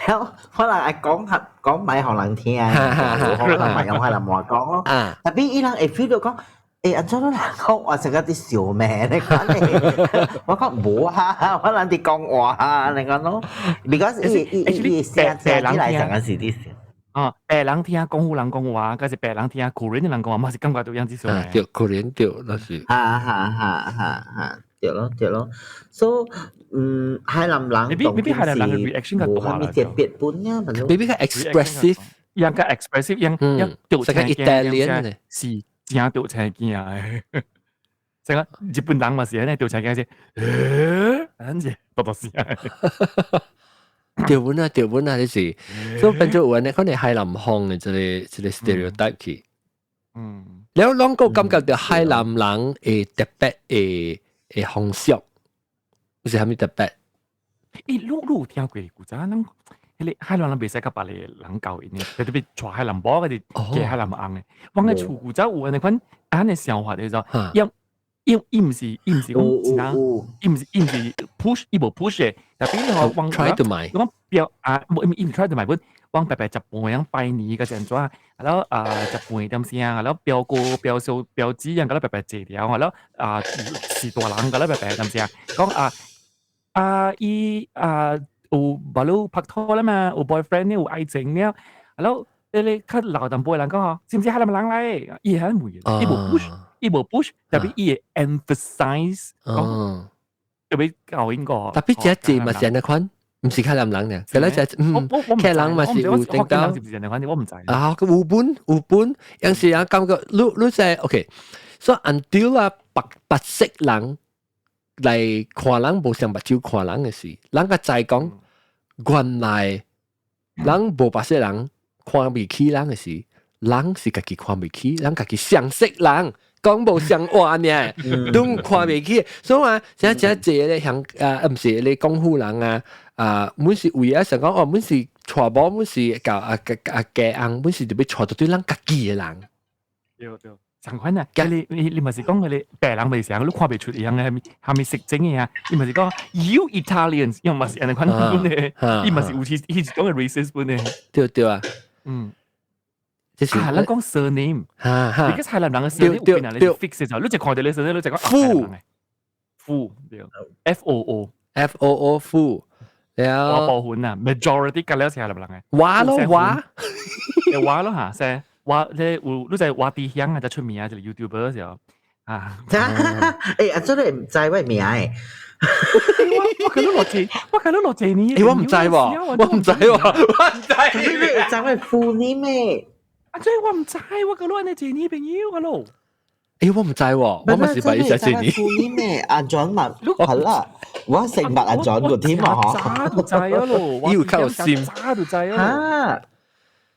然後可能愛講下講咪予人聽，可能咪用海南話講咯。特別伊人會 feel 到講，欸，按怎你人講話成個佇相罵呢款的，我講無啊，我人佇講話啊，你講咯，because 伊伊聲聽起來成個是佇笑。啊，白人聽廣府人講話，抑是白人聽 Korean 人講話，嘛是感覺到樣子相。對，Korean 對，那是。哈哈哈哈哈，對咯對咯，所以海南人 maybe 海南人的 reaction 較大啦。無啥物特別本啊， maybe 較 expressive，樣較 expressive，樣樣就像 Italian 是真著青驚的。成個日本人嘛是按呢著青驚是，按這多多聲。對本啊，對本啊，就是，所以變做有按呢可能海南風的這個 stereotype 去。了攏個感覺著海南人會特別的的風俗，有是啥物特別？欸，你有聽過古早人，彼个海南人袂使佮別个人交𪜶的，特別娶海南某，抑是嫁海南翁的。我咧厝古早有按呢款按呢想法的時候，伊毋是講真正，伊毋是 push，伊無 push 的，特別吼往 try to 買，講表啊，無伊毋 try to 買本，往白白食飯樣拜年個時陣，啊了啊食飯點聲，啊了表哥表嫂表姊樣，佮咧白白坐條，啊了啊是大人佮咧白白點聲，講啊啊伊啊有無你拍拖啦嘛，有 boyfriend 呢，有愛情了，啊了你較老淡薄的人講吼，是毋是海南人來？伊會按問，伊無 push。伊無 push，特別伊會 emphasize 講，特別教應個。特別這字嘛是按呢款，毋是海南人呢。佢咧就客人嘛是有聽到。是毋是按呢款？我毋知。啊，有本有本，有時人感覺你你在 OK，所以 until 啊白白色人來看人無像目睭看人的時，人較知講原來人無白色人看袂起人的時，人是家己看袂起，人家己相識人。講無相話呢，都看袂起。所以話，這這這咧向啊，毋是咧廣府人啊，啊，阮是為啊想講哦，阮是娶某，阮是教啊啊嫁翁，阮是特別娶著對咱家己的人。對對，相款啊！你毋是講嗰個白人袂成，你看袂出伊樣嘅，係咪食整嘅啊？伊毋是講 You Italians，伊嘛是按呢款款的，伊嘛是有時伊是講個 racist 本的。對對啊，這是啊，咱講 surname，你個海南人嘅 surname 有邊啊？你 fix 就，你就看著你 surname，你就講富富對，F O O F O O 富，了大部分啊，majority 隔了是海南人嘅。話咯話，話咯嚇，說話你有你就話啲鄉啊，就出名啊，就 YouTuber 時候啊。欸，阿真係毋知我名誒。我看你落濟，我看你落濟年。欸，我毋知喎，我毋知喎，我毋知。你知我 full name 咩？啊！這我毋知，我個攞你濟年朋友個咯。欸，我毋知喎，我咪是白意思濟年。 full name 咩？阿 John 嘛，係啦，我成白阿 John 個添啊！早就知啊咯，要靠心，早就知啊。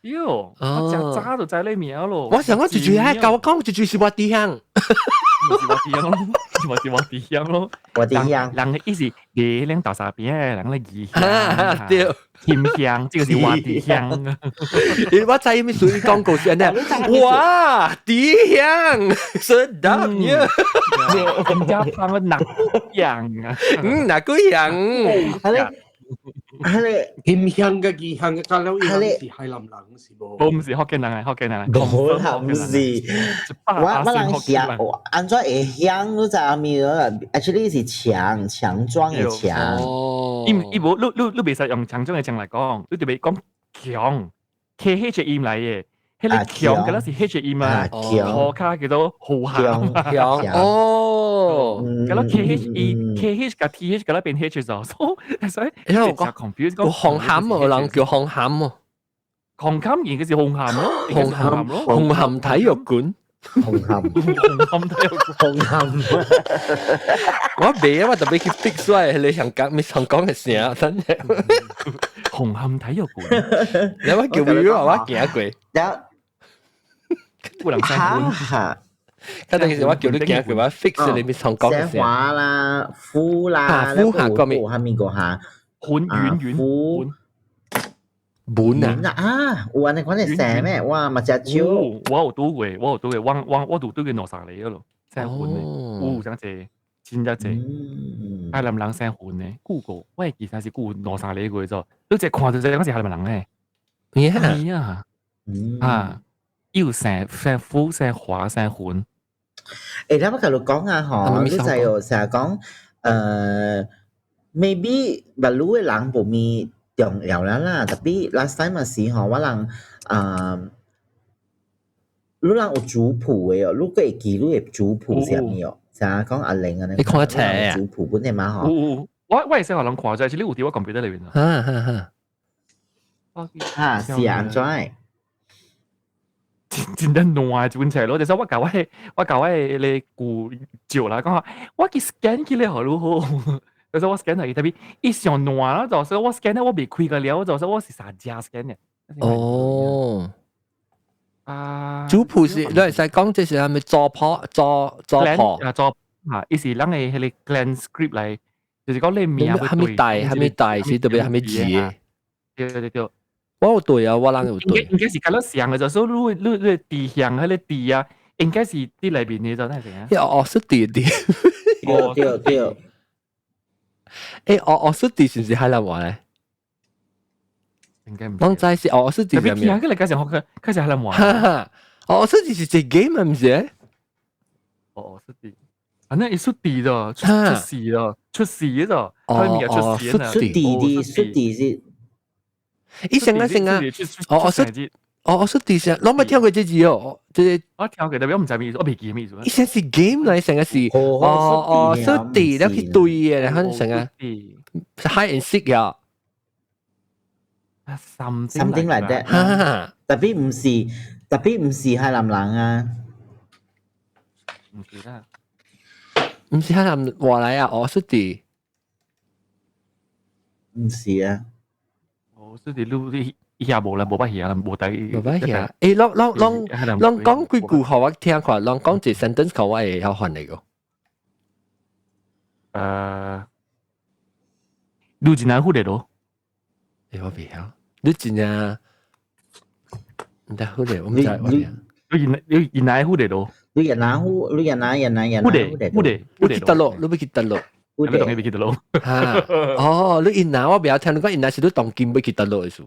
喲，我真早就知你名咯。我想講一句啊，教我講一句是我弟兄，是我弟兄咯，是我弟兄咯，我弟兄。人的意思，你兩豆沙邊的人咧義鄉，對，金鄉，這個是我弟兄。我知咩屬於廣告先呢？哇，弟兄，sedapnya。人家胖個哪樣啊？嗯，哪個樣？係咧。係咧，金鄉嘅義鄉嘅，隔了伊是海南人是無？我毋是福建人啊，福建人。無啦，毋是。我人鄉，按怎會鄉？你知阿咪咯？Actually 是強強壯的強。哦。伊伊無，你袂使用強壯的強來講，你就袂講強，K H 音來的。彼个強，敢若是 H 音啊，塗跤叫做紅磡。強哦，敢若 K H E K H 佮 T H 敢若變 H 咗，所以因為我講 confuse 講紅磡喎，人叫紅磡喎，紅磡而家是紅磡咯，紅磡紅磡體育館，紅磡紅磡體育館，紅磡。我未啊，我特別去 fix 出來，你想講，你想講嘅聲，真係紅磡體育館。你我叫佢話我行過。有人嚇！佢等時我叫你行過，我 fix 你咪想講嘅聲。華啦，富啦，富下個面，下面個下，盤圓圓富。本啊！啊，有按呢款嘅聲咩？哇，嘛真少。我有拄過，我有拄過，我拄對過兩三個咯，姓雲的，有真濟，真正濟。海南人姓雲的，久過，我會記得是久兩三個過咗。你一看就知講是海南人咧。係啊，啊，又姓姓富、姓華、姓雲。欸，你我甲你講啊，吼，你知哦，成日講，maybe 馬路的人無咪重要啦啦，特別 last time 嘛是吼，我人啊，你人有族譜的哦，你閣會記你的族譜是啥物哦？成日講阿玲啊，你看冊啊？族譜本的嘛吼？有，我會使予人看者，是你有佇我 computer 裏面啊。哈哈哈。哈，是按怎的？真真正爛就出來咯。就是我共我的舅照啦，講我去 scan 起來予你好。就是我 scan 去，特別伊上爛啦，就是我 scan 咧我未開個了，就是我是三隻 scan 嘅。哦。啊，族譜是你會使講這是係咪族譜族族譜？啊，族啊，伊是咱的彼个 clan script 來，就是講你名係咪大係咪大是特別係咪字嘅？對對對。我有對啊，我人有對。應該是較像嘅，就說你你字向彼个字啊，應該是佇內面嘅就那是啊。哦哦，是弟弟。對對對。欸，哦哦，是弟是毋是海南話咧？應該唔。攏知是哦，是弟係咩？聽起來較像學較像海南話。哦，是弟是一個 game 啊，毋是？哦哦，是弟。啊，那伊出弟咗，出事咗，出事咗，佢咪出事啊？出弟弟，出弟是。伊成啊成啊，哦哦，出哦哦出弟是，攏無聽過這字哦，這個我聽過，但我毋知咩意思，我袂記咩意思。伊先是 game 來，成個是哦哦出弟，了去對嘅，然後成個 hide and seek 呀。 Something like that。特別毋是海南人啊。毋是啦。毋是海南話來啊，哦出弟。毋是啊。哦，出弟你伊也無啦，無捌聽啦，無帶。無捌聽。欸，攏攏攏攏講幾句予我聽看，攏講一 sentence 予我會曉翻譯個。你真正好咧咯？欸，我袂曉。你真正毋知好咧，我毋知我你你你哪好咧咯？你人哪好？你人哪人哪人好咧好咧，你去佗落？你欲去佗落？你當欲去佗落？哈，哦，你𪜶若我袂曉聽你講𪜶若是你當今欲去佗落的意思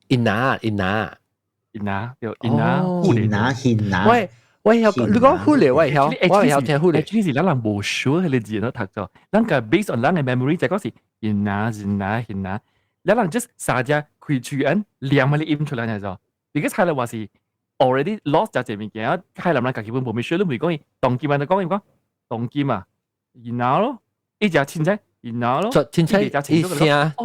？𪜶若𪜶若𪜶若對𪜶若𪜶若𪜶若。喂，我曉你講好咧，我會曉，我會曉聽好咧。 Actually 是咱人無 sure 彼个字喏讀做，咱個 based on 咱的 memory 就講是𪜶若𪜶若𪜶若，咱人 just 三隻開喙按念彼个音出來就做。because 海南話是 already lost 咗這物件，海南人家己本無咪 sure，你袂講伊當今啊，就講伊講當今啊，𪜶若咯，伊只凊彩𪜶若咯，凊彩伊聲無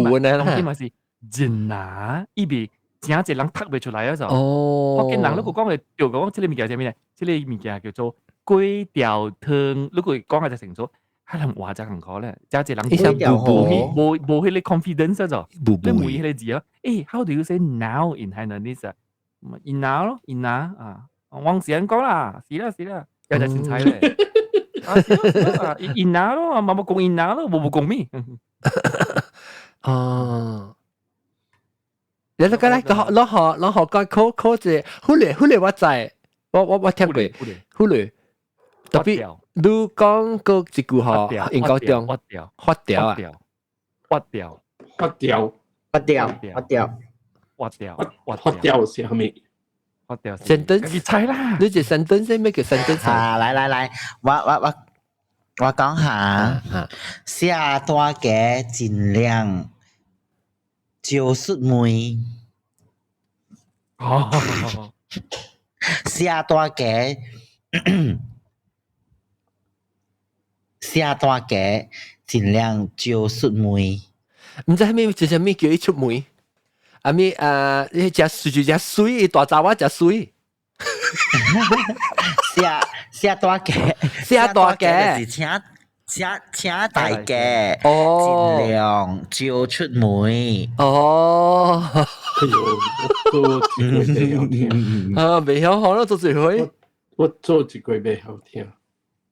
無呢當今嘛是𪜶若，伊袂誠濟人讀袂出來啊就。哦。福建人如果講會對講這个物件啥物咧？這个物件叫做粿條湯，如果講下就清楚，海南話就共苦咧，誠濟人無無無彼个 confidence 就，你問彼个字啊，欸，how do you say now in Hainanese 啊？𪜶若咯，𪜶若啊，往時人講啦，是啦是啦，有隻凊彩咧。啊是啦，𪜶若咯，嘛無講𪜶若咯，無無講咩。哦。你嚟來，攞學攞學講考考者，好咧好咧，我知，我聽過，好咧，特別你講過一句話，應該中，發掉，發掉啊，發掉，發掉，發掉，發掉，發掉，發掉是啥物？發掉。 sentence，你猜啦，你這 sentence 咩叫 sentence？啊，來來來，我講下，寫大家盡量少出門。哦，寫大家，寫大家盡量少出門。毋知啥物，就啥物叫伊出門？啊咪啊，你食水就食水，大查某食水。寫寫大家，寫大家就是請大家哦，盡量少出門。哦，哎呦，我做一句袂曉聽。啊，袂曉好咯，做一回。我做一句袂曉聽，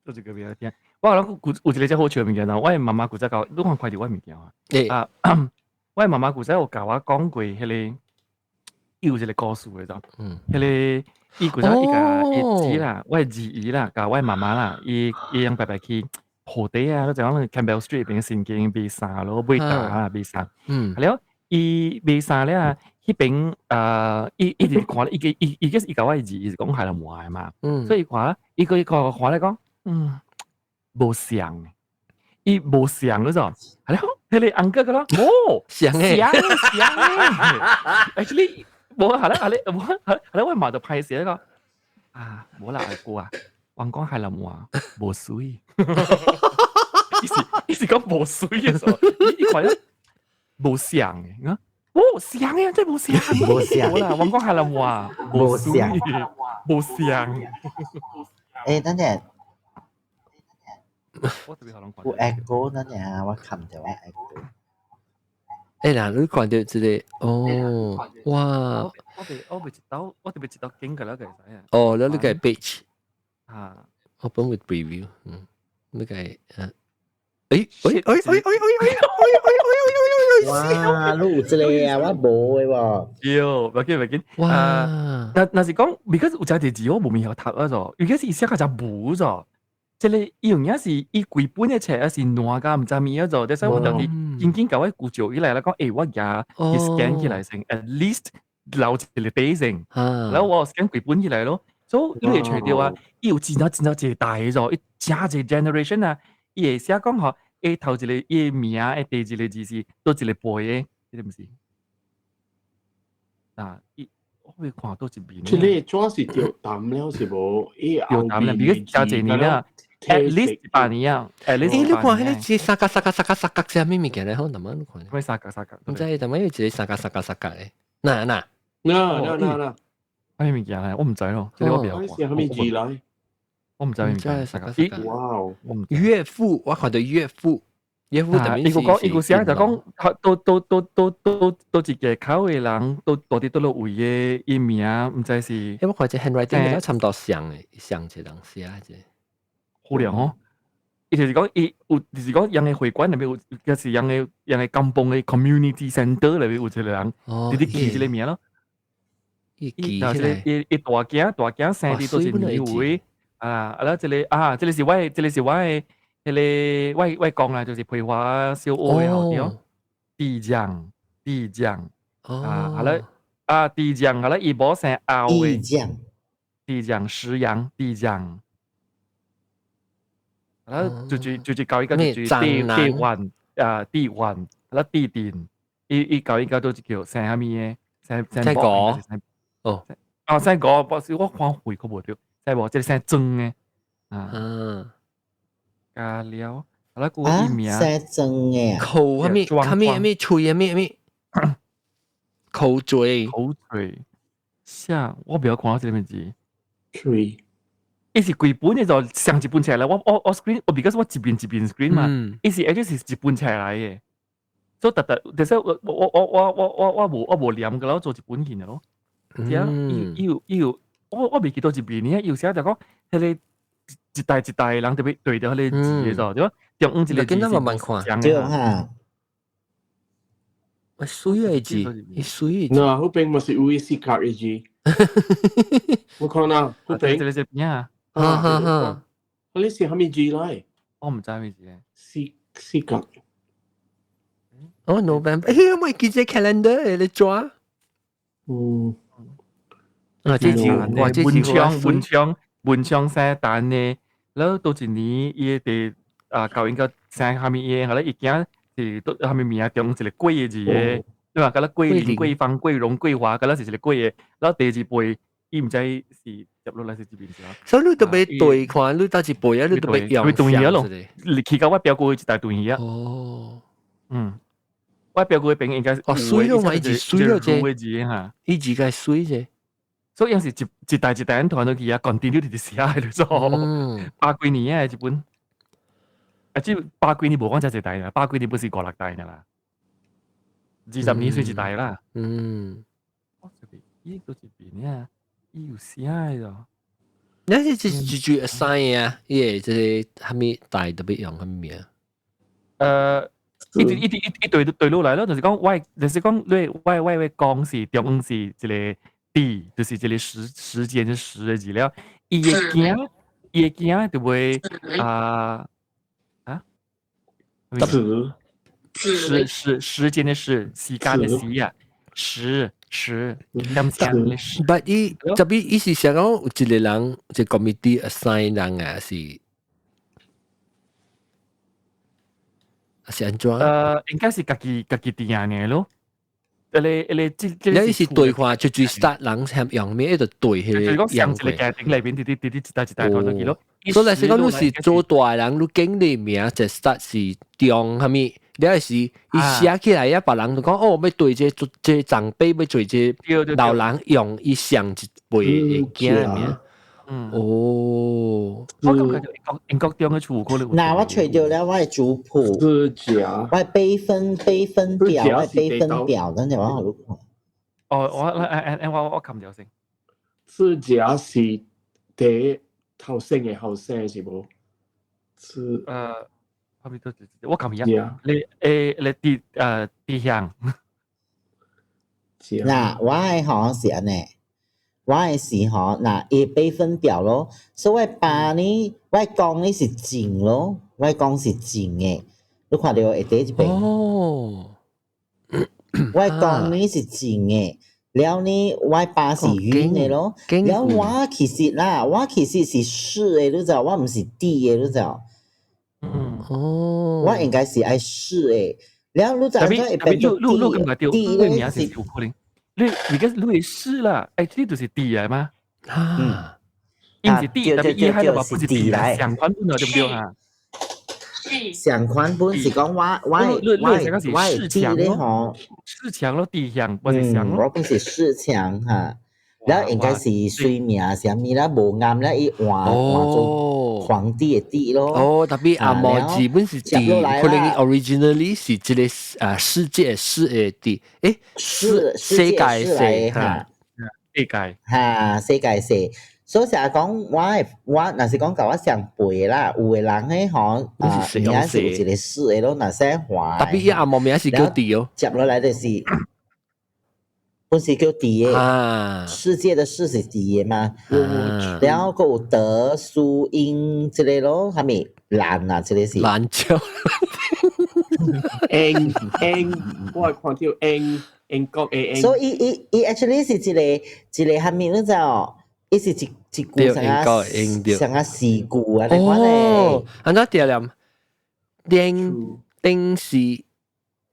做一句袂曉聽。我諗有一個真好笑的物件啦，我的媽媽古早教，你看看著我的物件啊。啊，我的媽媽古早有共我講過，彼个伊有一個故事的，知？彼个伊古早伊共伊姊啦，我的二姨啦，共我的媽媽啦，伊用白白去鋪底啊，就講 Campbell Street 邊新間買衫咯，買衫啊，買衫。了，伊買衫了啊，彼邊伊一直看，伊伊伊伊共我的二姨是講海南話的嘛，所以看伊個伊看看咧講，無像，伊無像嗰種，係咯，彼个 uncle 講咯，無像誒，像像誒，actually 無係咧係咧無係咧，我媽就歹勢講，啊，無啦阿姑啊，阮講海南話無媠，伊是講無媠的時候，伊看咧無像的，冇像啊，真係冇像。無像。啦，我講海南話，無像，無像。誒，等陣。我特別可能有 echo 等陣啊，我冚掉我 echo。誒嗱，你看到這個，哦，哇！我特別一道經過啦，其實。哦，你個 page 啊，open with preview，嗯，你個啊，誒誒誒誒誒誒誒誒誒誒誒誒，哇！你有這個啊，我無的喎。對，唔緊唔緊。哇！若是講，because 有隻字我無咪曉讀啊，咗，尤其是寫較只無咗。這個伊有影是伊規本的冊，還是爛甲毋知物啊做，所以我就佇緊緊共我古照起來啦，講欸，我舉 scan 起來先，at least 留一個底先，然後我 scan 規本起來咯。所以你會揣著啊，伊有真正真正一個代咗，伊真濟 generation 啊，伊會寫講吼，伊頭一個伊的名，伊第二個字是佗一個輩的，這個毋是？啊，伊我會看佗一邊。這個紙是著淡了是無？伊著淡了，比如真濟年啦。at least 100年啊，at least。欸，你看彼個字三角三角三角三角啥物物件咧？好，慢慢你看。咩三角三角？毋知，但係有一個三角三角三角的。嗱嗱嗱嗱嗱嗱，啥物物件咧？我毋知咯，這個我袂曉看。啥物字來？我毋知物件。三角三角。哇哦！岳父，我看到岳父，岳父特別伊個講，伊個寫就講，都都都都都都一個口的人，都到底佗落位的伊名，毋知是。因為我看這 handwriting 差毋多像的，像一個人寫這。好涼哦！伊就是講，伊有就是講，人的會館內面有，抑是人的甘榜的 community center 內面有一個人，直直記這個名咯。伊記起來。伊伊大囝大囝生佇佗一年位啊，啊啦，這個啊，這個是我的，這個是我的，彼個我講啦，就是培華小學的吼對。地匠，地匠，啊，啊啦啊地匠，啊啦伊某姓歐的。地匠，地匠石陽，地匠。啊，就是搞一個就是地地環啊，地環，啊地點，伊伊搞一個都是叫姓啥物的，姓姓郭哦，啊姓郭，不是我看會閣無著，姓無，這個姓曾的，啊，加了，啊啦個伊名，姓曾的，口啥物，啥物啥物喙啥物啥物，口嘴，口嘴，啥，我袂曉看這個名字，喙。伊是規本的就上一本冊來，我 screen，我 because 我一邊一邊 screen 嘛，伊是 actually 是一本冊來的，所以特特，就是我我我我我我我無我無念過，我做一本去咯。伊伊有伊有，我未記佗一邊呢，有時就講，彼個一代一代人特別對著彼個字的就對，中央一個字是慢慢看，對哈。我水的字，伊水。嗱，嗰邊咪是有伊四格的字。我看啊，嗰邊。這個是邊啊？哈哈哈！你是啥物字來？我毋知啥物字。四四格。哦，November，欸，我記這 calendar 你抓。嗯。啊，這字，哇，這文昌文昌文昌生旦的，然後佗一年伊佇啊教應該生啥物嘢，後來伊囝是佗啥物名中一個桂的字的，對吧？佮啦桂林、桂芳、桂榮、桂華，佮啦是一個桂的，然後第二輩伊毋知是接落來是這邊是。所以你特別對看，你佗一輩啊，你特別用對咯，你去到我表哥一大對啊。哦，嗯，我表哥嗰邊應該哦，水咯嘛，伊是水咯，這伊字該水啫。所以有時一一代一代人傳落去啊，continue 直直寫喺度做，百幾年啊，一本。啊，這百幾年無講才一代啦，百幾年不是五六代啦，20年算一代啦。我這邊伊都一邊啊，伊有寫的。你是一句 assign 啊？伊個這個啥物代特別用啥物名？一直一直一一對對落來咯，就是講我，就是講你我講是中央是一個地，就是一個時間是時的字了。伊的囝，伊的囝就會啊啊，時時時時間的時，時間的時啊，時時點鐘的時。 But 伊特別伊是想講有一個人，一個 committee assign 人啊，是是按怎？應該是家己家己定的咯。彼個這這你是對話就最 start 人係用咩？就對彼個就是講上一個家庭內邊，直直直直一代一代傳落去咯。所以來是講，你是做大人，你經理名就 start 是中啥物？你了是伊寫起來啊，別人就講哦，欲對這這長輩，欲對這老人用伊上一輩的囝名。哦，我感覺就英國中嘅厝可能。嗱，我揣著了我的族譜，我的輩分表，我的輩分表，等陣我好看。哦，我我撳咗先。自家是第頭先嘅後生是無？是後面都我撳一下。你你啲啲向。嗱，我的吼是按呢。我的是吼，嗱，伊輩分表咯，所以我爸呢，我公呢是正咯，我公是正的，你看著會佇這邊。哦，我公呢是正的，了呢，我爸是允的咯。了我其實啦，我其實是士的，你知道，我毋是嫡的，你知道。哦，我應該是愛士的。了你知影會變做你你感覺嫡你名是有可能。你而家你係士啦，呢就是嫡來嗎？啊，伊毋是嫡，但係伊喺度話不是嫡來，相款本對唔對啊？相款本是講我嫡咧吼，士強咯，嫡強或是強我本是士強哈，了應該是隨名啥物啦，無啱啦，伊換換做皇帝的帝咯。哦，tapi 紅毛字本是嫡，可能 originally 是這個啊世界世的嫡，世世界世哈，世界哈，世界世。所以成日講我我若是講共我上輩啦，有的人彼吼啊，名是有一個士的咯，若姓華。 tapi 伊紅毛名是叫嫡哦。接落來就是本是叫嫡的，世界的世是嫡的嘛。然後閣有德蘇英這個咯，啥物蘭啊，這個是。蘭椒。英英，我係看著英英國的英。所以伊伊伊 actually 是一個一個啥物，你知哦？伊是一一句啥個啥個詩句啊？哦，按怎對了？丁丁是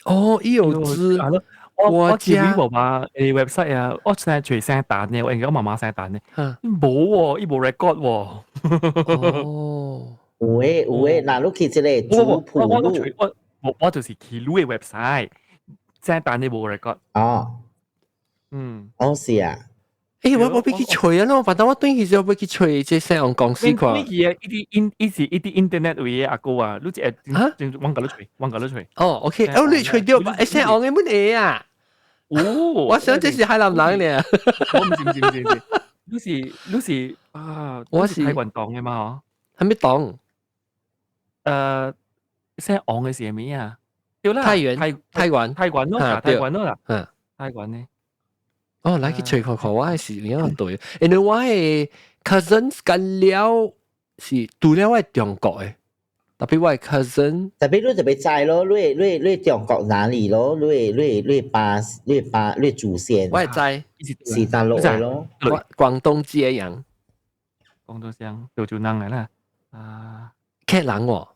哦，伊有字。我我見你爸誒 website 啊，我成日隨聲彈嘅，我應該我媽媽聲彈嘅，冇喎，伊無 record 喎。哦，有誒有誒，嗱，你去這個族譜路，我我我就是去你嘅 website，聲彈你無 record。哦，哦是啊。我欲去揣啊！咯，反正我轉去時候欲去揣這姓王公司看。你去啊？伊佇 in 伊是伊佇 internet 位的阿哥啊，你一啊？網共你揣，網共你揣。哦，OK，哦，你揣著，姓王的本會啊。哦，我想這是海南人呢。我毋是毋是毋是毋是，你是你是啊？我是泰拳黨的嘛？嗬？啥物黨？姓王的是啥物啊？對啦，太原泰泰原泰原咯，泰原咯啦，泰原呢？哦，來去揣看看，我是有影對，因為我的 cousins 佮了是除了我的中國的，tapi 我的 cousin， tapi 你就欲知咯，你你你中國哪裡咯？你你你爸你爸你祖先，我會知是大陸的咯，廣東揭陽，廣東鄉潮州人來啦，啊，客人喎，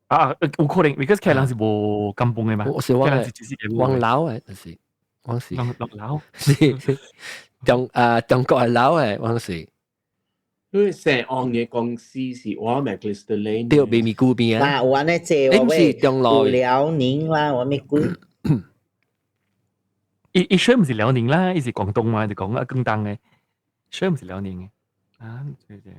啊，有可能，because 客人是無甘榜的嘛，我是我王老的，就是。我是王老，是中國的老的，我是。因為姓王的公司是我 McAllister Lane，對，未咪古邊啊。嗱，有按呢濟我喂，有遼寧啦，我咪鬼。伊伊說毋是遼寧啦，伊是廣東嘛，就講啊廣東的，說毋是遼寧的。啊，對對。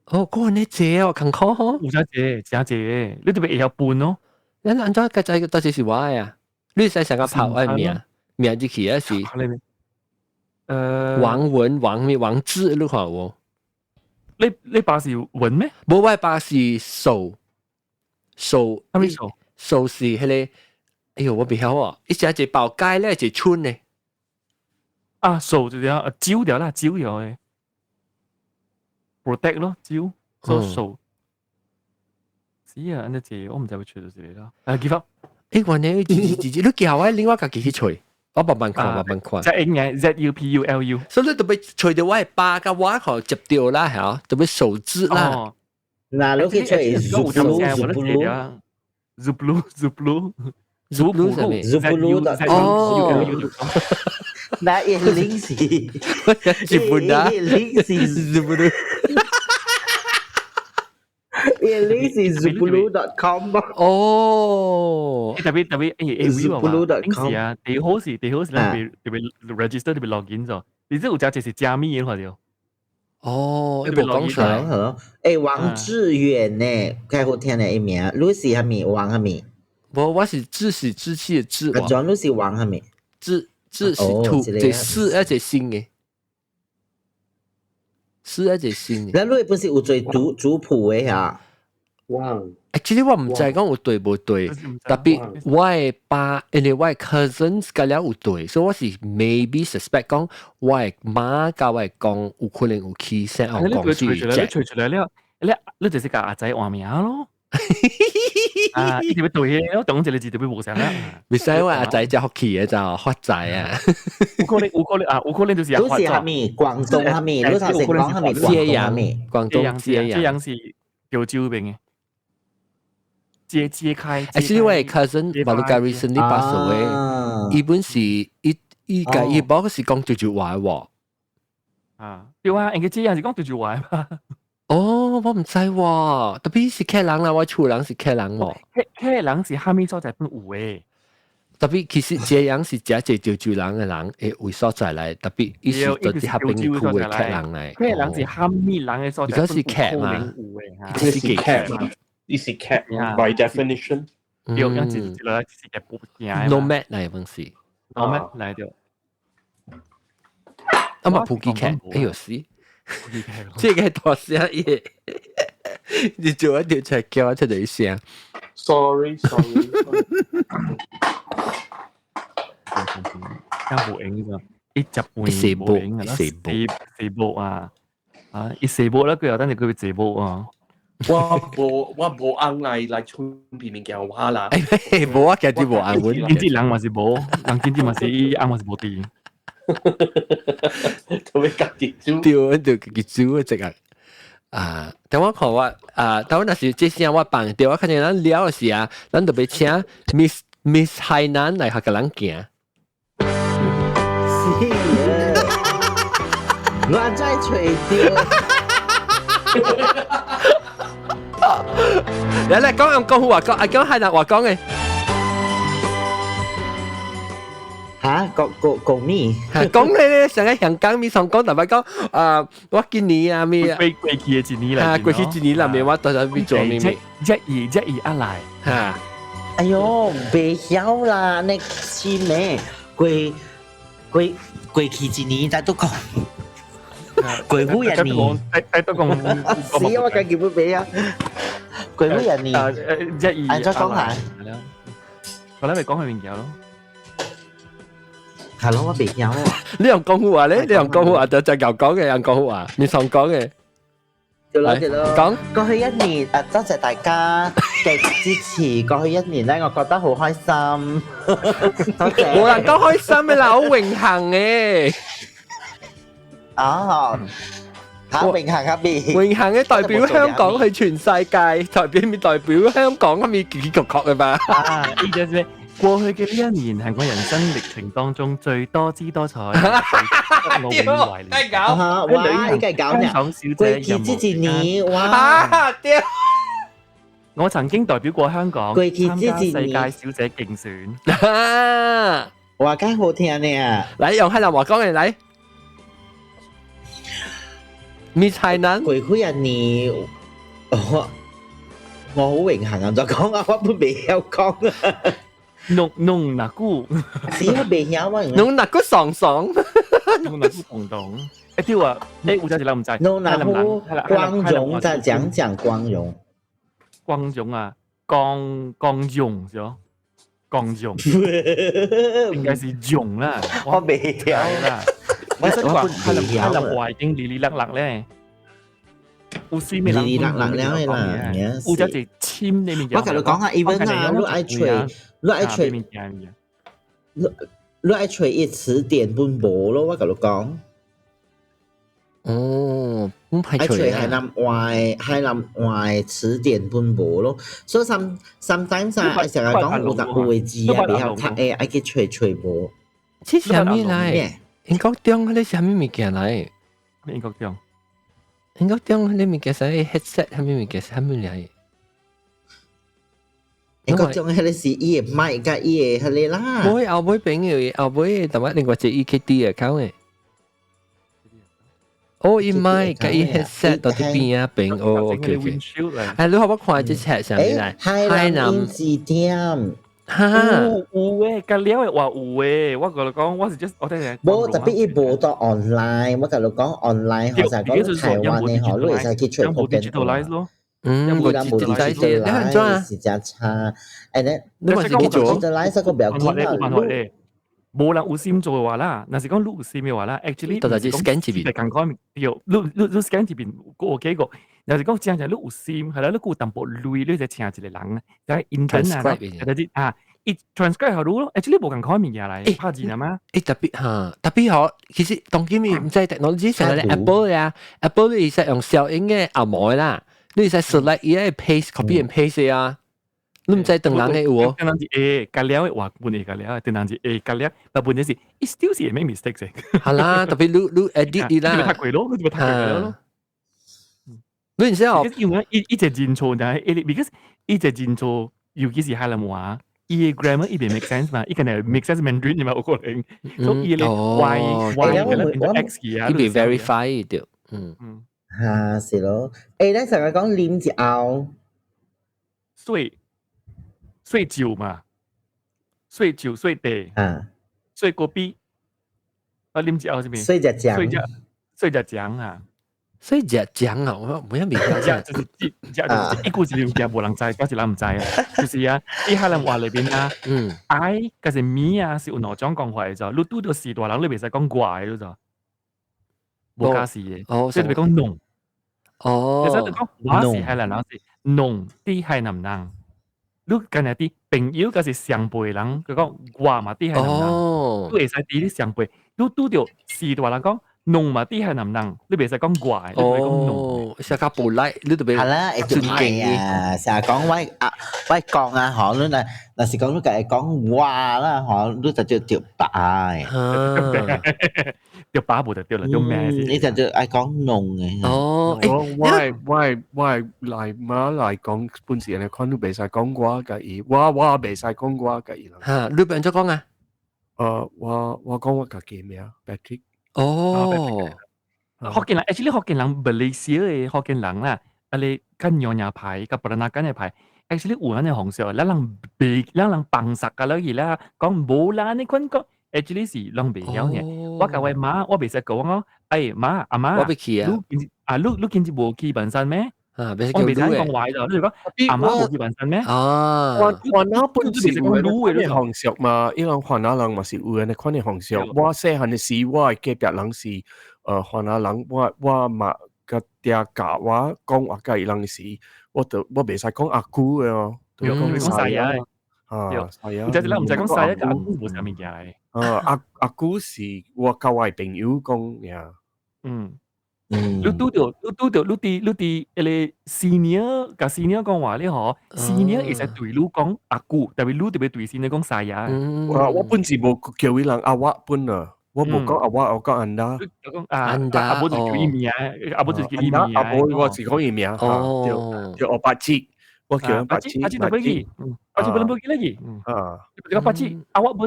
哦，嗰個呢濟哦，艱苦吼。有真濟，真濟，你特別會曉分咯。咱按怎該知到底是我的啊？你使上個拍我的名？名字起啊是，王文王咩王志，你看無？你你爸是文咩？無，我爸是壽壽，啥物壽？壽是彼個，哎喲，我袂曉哦，伊寫一個包街咧，一個村呢。啊，壽就了，招掉啦，招掉的，protect 咯，招，所壽。是啊，按呢這我毋知欲揣著一個啦。啊，give up。原來字字字，你叫我另外家己去揣。我慢慢看，慢慢看。即係英嘅 ZUPULU。所以你特別揣著我的爸佮我可接著啦，嚇，特別數字啦。嗱，你去揣 Zuplu Zuplu Zuplu Zuplu 啥物？Zuplu 哦。嗱，伊 link 是日本啊，link 是 Zuplu。伊你是 zublu.com 哦，特別特別誒誒， 是啊，第好是第好是，咱別特別 register 特別 login 咗，你這有隻就是加密嘅話就。哦，你冇講出來。係咯，誒，王志遠呢，幾好聽嘅名，你是係咪王係咪？無，我是志是志氣的志。阿 John 你是王係咪？志志是土，這四一隻新嘅，四一隻新嘅。那你本是有做族族譜嘅嚇？王。其實我唔知講有對無對，特別我的爸，因為我的 cousins 甲了有對，所以我是 maybe suspect 講我的媽佮我的公有可能有去聖後公是你除出來了，你你就是共阿仔換名咯。啊，一定要對嘅，我懂一個字就要無相啦。未使我阿仔真福氣嘅就發財啊！有可能有可能啊，有可能就是都是蝦米廣東蝦米，你頭先講蝦米廣東蝦米，廣東揭陽，揭陽是潮州邊嘅。揭揭開。 Actually 我的 cousin 馬魯加 recently pass away，伊本是伊伊家伊某是講潮州話喎。啊，對啊，應該這樣是講潮州話嘛。哦，我唔知喎，特別是客人啦，我厝人是客人喎。客客人是蝦米所在本有嘅。特別其實這樣是真濟潮州人嘅人會為所在來，特別伊是對啲合併區嘅客人來。客人是蝦米人嘅所在？如果是客嘛，伊是客嘛，伊是客 by definition。對，樣子一來是個不驚。 Nomad 來本是，nomad 來著。啊嘛，普吉客，哎呦死！這個大聲嘢，你做一條出來叫我出嚟聲。 Sorry sorry。咁無閒咋？一食飯一步一步四步啊！啊，一四步啦，佢又等陣佢四步啊！我無我無翁來來出邊物件我啦。無我家己無翁，經濟人嘛是無，人經濟嘛是伊翁嘛是無佇。特別家己煮，對，就家己煮這個。啊，等我看我啊，等我若是這聲我放掉，我看見咱聊的時啊，咱特別請 Miss 海南來學個人行。是啊，我再吹掉。來來講用講話講，啊講海南話講嘅。嚇，講講講咩？講你咧，上個香港咪上講，特別講啊，我今年啊咩？過過去的一年啦，過去一年啦，咩我到底要做咩咩？一二一二啊來嚇！哎喲，袂曉啦，你是咩？過過過去一年再都講，過去一年，再都講，是我家己不俾啊！過去一年，一二，按怎講下？我咧咪講佢物件咯。係咯，我袂曉啊！你用廣府話咧，你用廣府話就就舊講嘅，用廣府話，你常講嘅。對咯對咯，講過去一年，啊多謝大家嘅支持。過去一年咧，我覺得好開心。多謝。冇人講開心嘅啦，好榮幸嘅。哦，嚇榮幸啊邊？榮幸嘅代表香港去全世界，代表咩？代表香港咁咪結結局局嘅嘛？啊，呢隻咩？過去嘅呢一年係我人生歷程當中最多姿多彩、最我永懷念。搞，哇！應該搞呢？香港小姐過去這一年，哇！我曾經代表過香港參加世界小姐競選。哇，咁好聽呢！嚟用海南話講嚟嚟。Miss 海南，過去一年，我我好榮幸啊！就講啊，我都未曉講啊。弄弄哪股？是我未曉啊！弄哪股爽爽？弄哪股咚咚？欸對啊，欸有隻一人毋知。弄哪股光榮？再講講光榮。光榮啊，光光榮是哦，光榮應該是榮啦。我未曉啦。我識話，可能可能話已經哩哩啦啦咧。有水咩人？哩哩啦啦了的啦，有隻是簽你物件。我共你講啊，even 啊，你愛揣，你愛揣，你你愛揣伊詞典本無咯，我共你講。哦，唔排愛揣海南話，海南話詞典本無咯，所以 sometimes 啊，成日講有有的字啊，袂曉讀的，愛去揣揣無。這啥物來？英國中彼個啥物物件來？英國中，英國中彼個物件啥？headset 啥物物件？啥物來？你個種彼個是伊的麥佮伊的彼个啦。無後尾朋友，後尾同埋另外一個 EKD account 的。哦，伊麥佮伊 headset 到佇邊仔邊，哦，OK OK。哎，你予我看這冊啥物來？海南音字典。哈，有有誒，佮了的話有誒，我共你講，我是 just 我聽下。無特別伊無到 online，我共你講 online，好似講台灣的吼，你會使去揣無 digitalize 咯。嗯，無 digitalize，你按怎啊？是真差，哎，你你嘛是去做？digitalize 個不要緊啊。無人有心做的話啦，若是講你有心的話啦，actually 就是 scan 一遍，仝款對，你 scan 一遍有幾個，若是講真正你有心，係啦，你有淡薄鐳，你就請一個人，在 intern 啊，就是啊，伊 transcribe 予你咯，actually 無仝款物件來，拍字嘛。欸，特別哈，特別好，其實當今毋知 technology 上咧 Apple 呀，Apple 你會使用小英的按摩啦，你會使 select 伊個 paste copy and paste 啊。你毋知當人的有無？當人是會，佮了的話本會佮了，當人是會佮了，但問題是，伊 still 是會 make mistake 的。好啦，特別你 edit 伊啦。你讀過咯，你就讀過咯。你唔知哦？因為伊一個認錯，但係伊 because 伊一個認錯，尤其是海南話，伊的 grammar 伊袂 make sense 嘛，伊可能 make sense Mandarin 嘛有可能，所以伊咧 Y Y 可能變做 X 去啊。伊袂 verify 著，嗯嗯。哈，是咯。欸，咱上個講啉一甌，水。細酒嘛，細酒細茶，啊，細咖啡，啊，啉一甌啥物？細隻醬，細隻醬啊，細隻醬啊，我冇一明。食就是食就是一句一物件無人知，我是人毋知啊。就是啊，佇海南話內面啊，愛佮是物啊，是有兩種講法的就，你拄著序大人，你袂使講我的，你知？無加時的，所以就講儂。其實就講我是海南人是儂佇海南人。你干焦佇朋友，抑是上輩人，佢講我嘛佇海南人，你會使佇你上輩，你拄著序大人講儂嘛佇海南人，你袂使講我的，你會講儂。成較無禮，你就袂係啦，會尊敬啊，成日講我啊，我講啊，嗬，你若若是講你共伊講我啦，嗬，你就就著白。著白無就對啦，著咩？你就就愛講儂的。哦，我我我來馬來講本時人看你袂使講我共伊，我袂使講我共伊啦。嚇，你變怎講啊？我講我家己名 Patrick。哦，福建人，actually 福建人馬來西亞的福建人啦，啊你較娘惹派，佮 Peranakan 的派，actually 有按呢風俗，咱人袂，咱人放殺甲落去啦，講無啦，你款講，actually 是攏袂曉呢。我共我媽，我袂使講我，哎媽阿媽，我欲去啊，你啊你你今日無去辦山咩？啊，我袂使講話就，你就講阿媽無去辦山咩？啊，我我那本是有按呢風俗嘛，伊人番仔人嘛是有按呢款的風俗。我細漢的時，我的隔壁人是番仔人，我嘛佮嗲教我講話佮伊人時，我就我袂使講阿姑的哦，就講師爺。啊，師爺。毋知咱毋知講師爺佮阿姑無啥物件的。啊，阿姑是我佮我的朋友講呀。嗯。你拄著你佇彼个 senior 共 senior 講話咧吼，senior 會使對你講阿姑，但是你特別對 senior 講師爺。我本是無叫伊人阿我本啊，我無講阿我，我講安達。安達，阿無就叫伊名，阿無就叫伊名。阿無我是講伊名，叫叫八七，我叫八七，八七特別記，八七不能不記得去。啊，你講八七，阿我不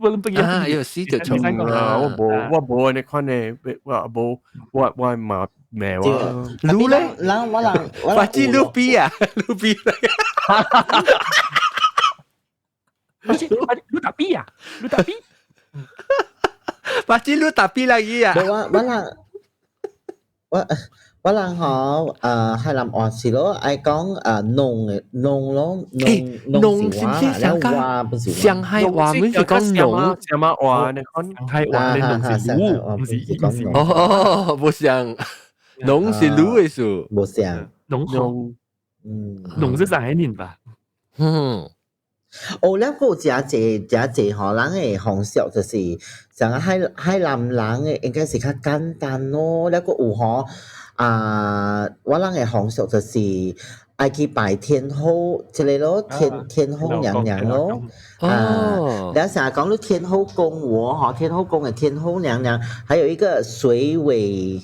能不記。啊，有死就錯啊！我無按呢款的，我無我嘛咩我。你咧？人我人八七你比啊，你比。八七你打比啊？你打比？八七你打比lagi 啊？我人吼，海南話是咯，愛講儂的儂咯，儂儂是話，了話不是上海話唔是講儂，啥物話？你講上海話，你儂是滷，毋是毋是。哦，無像，儂是滷的數，無像，儂儂，嗯，儂是上海人吧？嗯。哦，了閣有誠濟誠濟吼，人的風俗就是像海南人的應該是較簡單咯，了閣有吼。啊，我人的風俗就是愛去拜天后，這個咯，天后娘娘咯。啊，了成日講你天后宮喎，吼，天后宮的天后娘娘，還有一個水尾，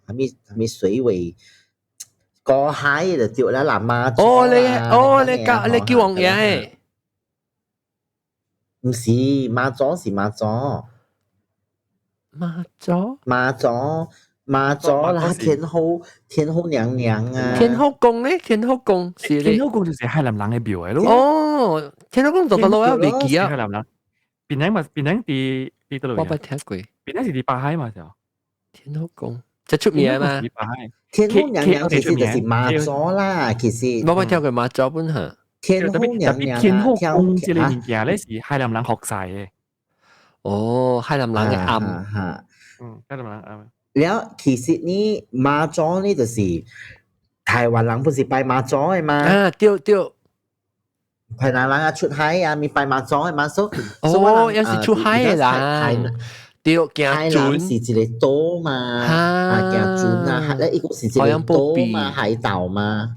啥物啥物水尾過海就對啦，南媽哦，你哦，你教你叫王爺。毋是媽祖是媽祖。媽祖。媽祖媽祖啦，天后天后娘娘啊。天后宮咧，天后宮是天后宮就是海南人嘅廟嚟咯。哦，天后宮就到落我未記啊。海南人，檳城嘛，檳城佇佇佗我捌聽過。檳城是佇巴海嘛就。天后宮就出名嘛。天后娘娘其實就是媽祖啦，其實。我捌聽過媽祖本嚇。天后娘娘。天后宮這個物件咧是海南人學晒嘅。哦，海南人嘅暗。嚇。嗯，海南人暗。了，其實呢媽祖呢就是台灣人不是拜媽祖嘅嘛？啊，對對。台南人啊出海啊，咪拜媽祖嘅嘛，所以哦，也是出海嘅人。對，行船是一個島嘛，啊，行船啊，咧伊個是一個島嘛，海島嘛。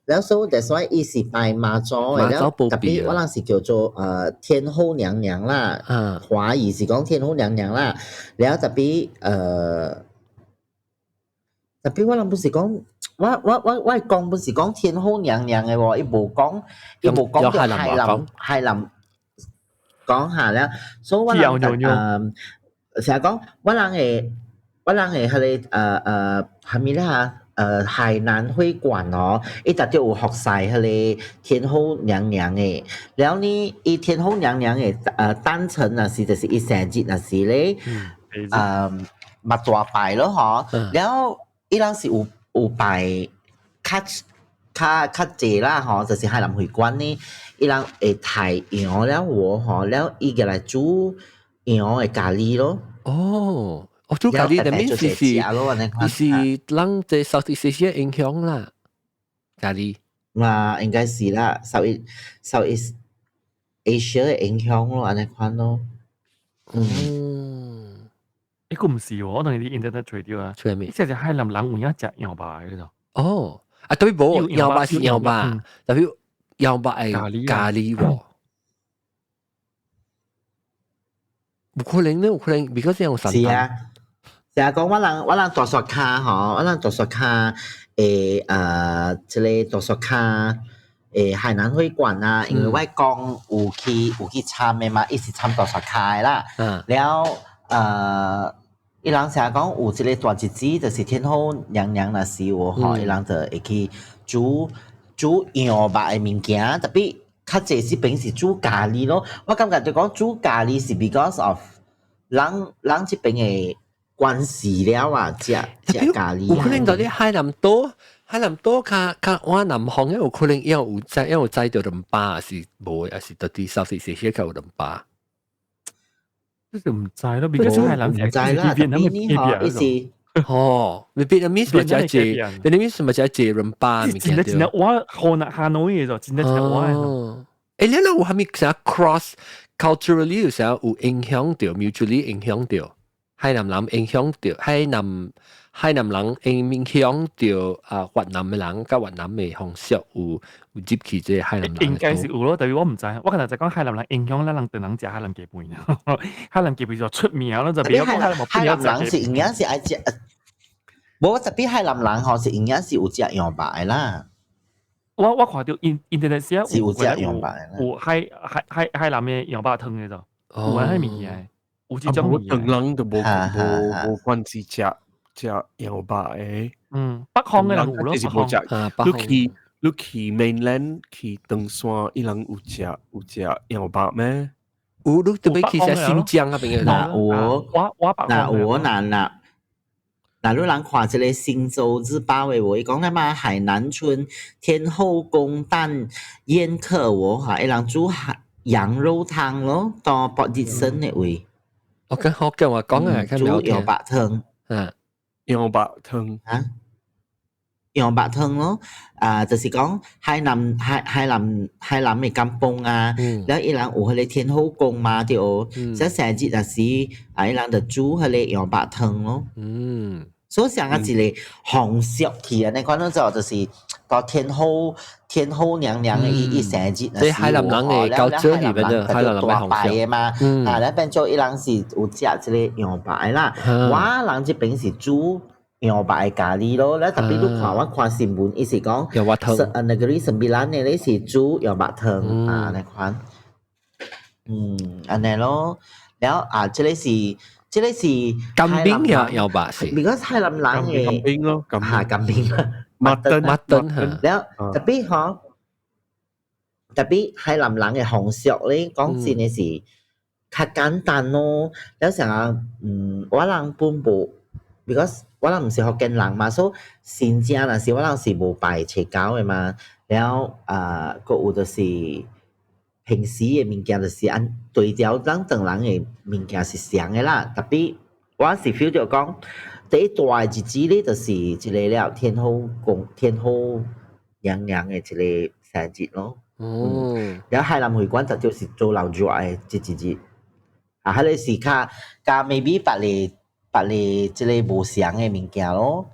了所以 that's why 伊是拜媽祖嘅，了特別我人是叫做天后娘娘啦，華語是講天后娘娘啦。了特別特別我人不是講，我講不是講天后娘娘嘅喎，伊無講，伊無講叫海南海南講下了，所以我人成日講我人嘅彼個係咪啦？海南會館哦，伊特別有學晒彼個天后娘娘嘅，然後呢，伊天后娘娘嘅誕辰啊是就是伊生日若是咧，嘛大拜咯嗬，然後伊人是有拜較較較濟啦嗬，就是海南會館呢，伊人會刣羊了有嗬，了伊個來煮羊嘅咖喱咯。哦。哦，煮咖喱的面是是，伊是咱這 Southeast Asia 影響啦，咖喱。嘛，應該是啦，Southeast Asia 的影響咯，按呢款咯。嗯，欸，閣毋是喎，我當你 internet 揣著啊。揣咩？這是海南人有影食羊肉的咯。哦，啊對無羊肉是羊肉，特別羊肉的咖喱喎。有可能呢，有可能，because 有三是啊，成日講我人大雪跤吼，我人大雪跤這个大雪跤海南會館啊，因為我講有去參的嘛，伊是參大雪跤的啦。了伊人成日講有一個大日子，就是天后娘娘若是有吼，伊人就會去煮煮羊肉的物件，特別較濟是平時煮咖喱咯。我感覺就講煮咖喱是 because of 人人這邊的關係了啊，食食咖喱。有可能到啲海南島，海南島較較往南方有可能要有載著蜆巴，是無，還是到啲 Southeast Asia 較有蜆巴？這就毋知咯，because 海南毋知啦，特別呢吼，伊是哦，你別咪什麼食濟，你咪什麼食濟蜆巴物件。真正真正我河南河南的就真正真我。哦，欸，你有啥物啥 cross culturally 有啥有影響著，mutually 影響著，海南人影響著，海南人影響著啊越南的人，佮越南的風俗有有入去這個海南人。應該是有咯，但是我毋知，我剛才就講海南人影響咱人唐人食海南雞飯，海南雞飯就出名咯，就別講海南海南人是應該是愛食，無特別海南人吼是應該是有食羊肉的啦。我看著 internet 寫是有食羊肉的，有海南的羊肉湯的就，有安彼物件，有這種物件。唐人就無關係食食羊肉的。嗯，北方的人有咯，北方。你去 mainland 去唐山，伊人有食羊肉咩？有，你特別去食新疆那邊的。若有，我北若有，若你人看這个《星洲日報》的話，伊講咧嘛，海南村天后宮誕宴客喎，哈，伊人煮羊肉湯咯，到博日生的位。我跟好跟我講啊，煮羊肉湯，嗯，羊肉湯啊，羊肉湯咯，啊，就是講海南的甘榜啊，了伊人有彼个天后宮嘛，對，這生日若是啊，伊人就煮彼個羊肉湯咯。所以上個一个風俗去啊，你看到就就是到天后娘娘的伊生日，這海南人的高遮裡面的海南人大拜的嘛，啊，咧變做伊人是有食這个羊肉的啦，我人這邊是煮羊肉的咖喱咯，咧特別你看我看新聞，伊是講羊肉湯，啊，Negeri Sembilan 的咧是煮羊肉湯啊，你看。嗯，按呢咯，了啊，這個是金邊也有吧？是，because 海南人嘅金邊咯，嚇金邊，mutton mutton 嚇，了 tapi 嗬，tapi 海南人嘅風俗咧，講真嘅是較簡單咯。了成日我人本無，because 我人毋是福建人嘛，所以新正若是我人是無拜邪教嘅嘛。了啊，閣有就是平時嘅物件就是按對調咱唐人嘅物件是相嘅啦。Tapi 我是 feel 著講，第一大日子咧，就是一個了天后公天后娘娘嘅一個生日咯。哦，了海南會館就是做老熱嘅這一日，啊，彼個是較 maybe 別個這個無相嘅物件咯。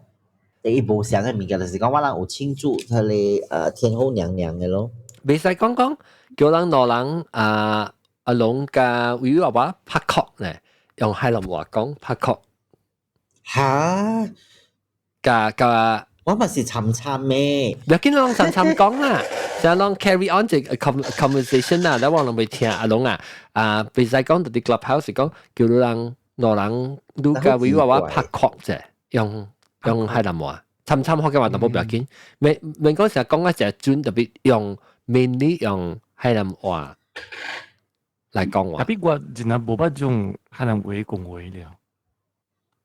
第一無相嘅物件就是講我人有慶祝彼個天后娘娘嘅咯。袂使講講叫人兩人啊阿龍佮維維娃娃拍殼咧，用海南話講拍殼。哈？佮佮我嘛是參參咩？不要緊，攏參參講啦，成攏 carry on 這個 conversation 啦，你我攏未聽阿龍啊，啊，袂使講佇 clubhouse 講叫人兩人你佮維維娃娃拍殼者，用海南話，參參福建話淡薄不要緊，免免講成日講啊成準特別用 mainly 用海南話來講話。 Tapi 我真係無捌用海南話講話了，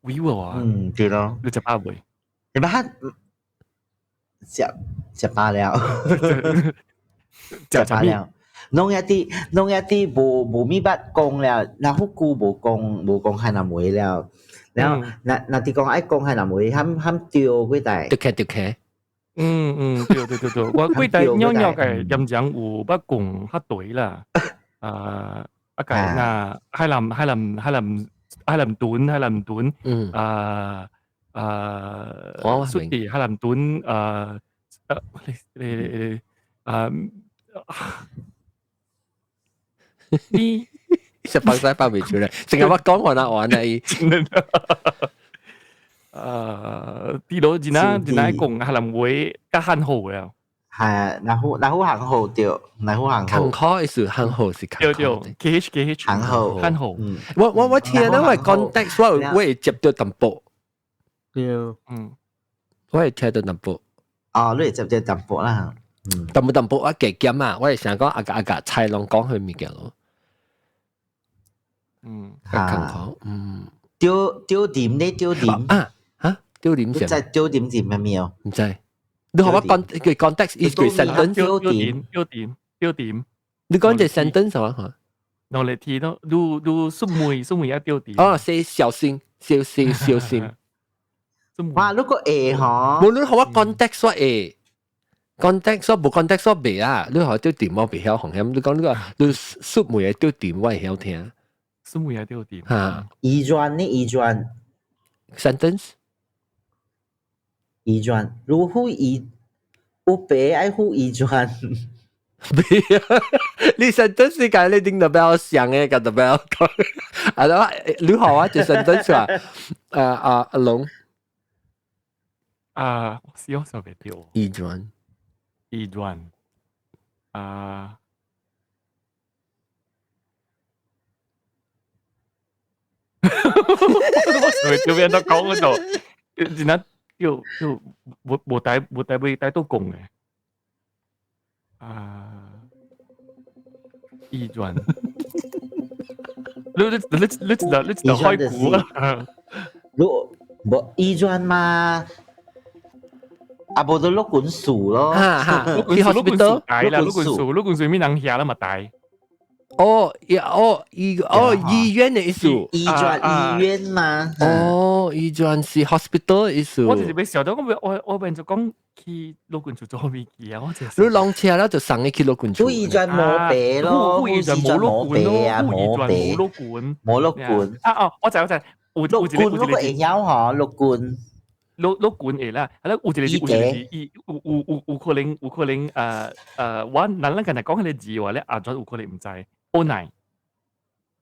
維維娃，嗯，對咯，你食飽未？你捌食飽了，食飽了。攏一啲無咪捌講了，若好久無講海南話了，然後若若佇講愛講海南話，含含對幾代。對開對開。嗯嗯，對對對對，我幾代裊裊嘅音講有捌講較對啦，啊啊個那海南屯，啊啊，出地海南屯啊啊，你你啊，你食飯使包未出來，成日我講完啦，完啦伊。啊，啲佬真係真係講海南話較漢好了。係，然後行好對，然後行好。行好意思，行好是對對，K H K H 行好，漢好。我聽咧，我 context 我會接到淡薄。對，我會聽到淡薄。哦，你會接到淡薄啦。淡薄淡薄我加減啊，我會想講阿個阿個菜攏講佢物件咯。較好，丟丟點咧，丟點啊嚇，丟點你知丟點是咩物哦？毋知。你予我講個 context，一句 sentence。丟點丟點丟點。你講這 sentence 什麼？落嚟聽咯，你你出門出門要丟點。哦，say 小心，小心小心。哇，如果會嗬，無你予我 context 我會，context 我無 context 我袂啊。你予我丟點我袂曉風險。你講你個你出門會丟點我會曉聽。出門會丟點。嚇。移轉呢？移轉。 sentence。移轉，如付移，有白愛付移轉。你 sentence 是解你頂到比較像嘅，個就比較講。啊，你予我一 sentence 啊，啊啊阿龍。啊，我想袂著。移轉。移轉。啊。我想袂著變怎講嗰度，真係叫叫無無帶無帶袂帶到講嘅。啊，移轉。你你你你你知開估啊？如無移轉嘛？啊，無就碌管樹咯。哈哈，碌管樹大啦，碌管樹，碌管樹咩人遐啦嘛大。哦，哦，醫哦醫院的意思。醫院醫院嘛。哦，醫院是 hospital 意思。我就是欲想到我變做講去老管處做咩去啊？我就是。你落車了就送你去老管處。醫院無白咯，醫院無碌管咯，無白，無碌管，無碌管。啊哦，我知我知，有碌管嗰個會曉嗬，碌管。碌碌管會啦，係啦，有一個是有一個是伊有有有有可能有可能我咱咱剛才講彼個字話咧，阿轉有可能毋知。歐奶，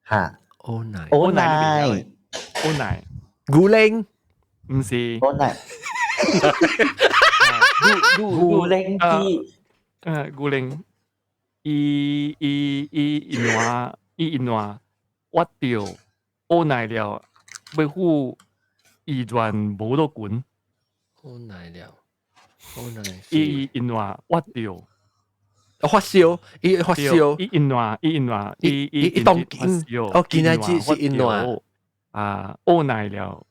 嚇，歐奶，歐奶，歐奶，牛奶，毋是，歐奶，牛奶啲，牛奶，伊伊伊伊爛伊因話我著烏奈了，欲赴醫院無老君。烏奈了，烏奈。伊因話我著發燒，伊發燒，伊因話伊因話伊伊伊當今哦，今仔日是因話啊，烏奈了，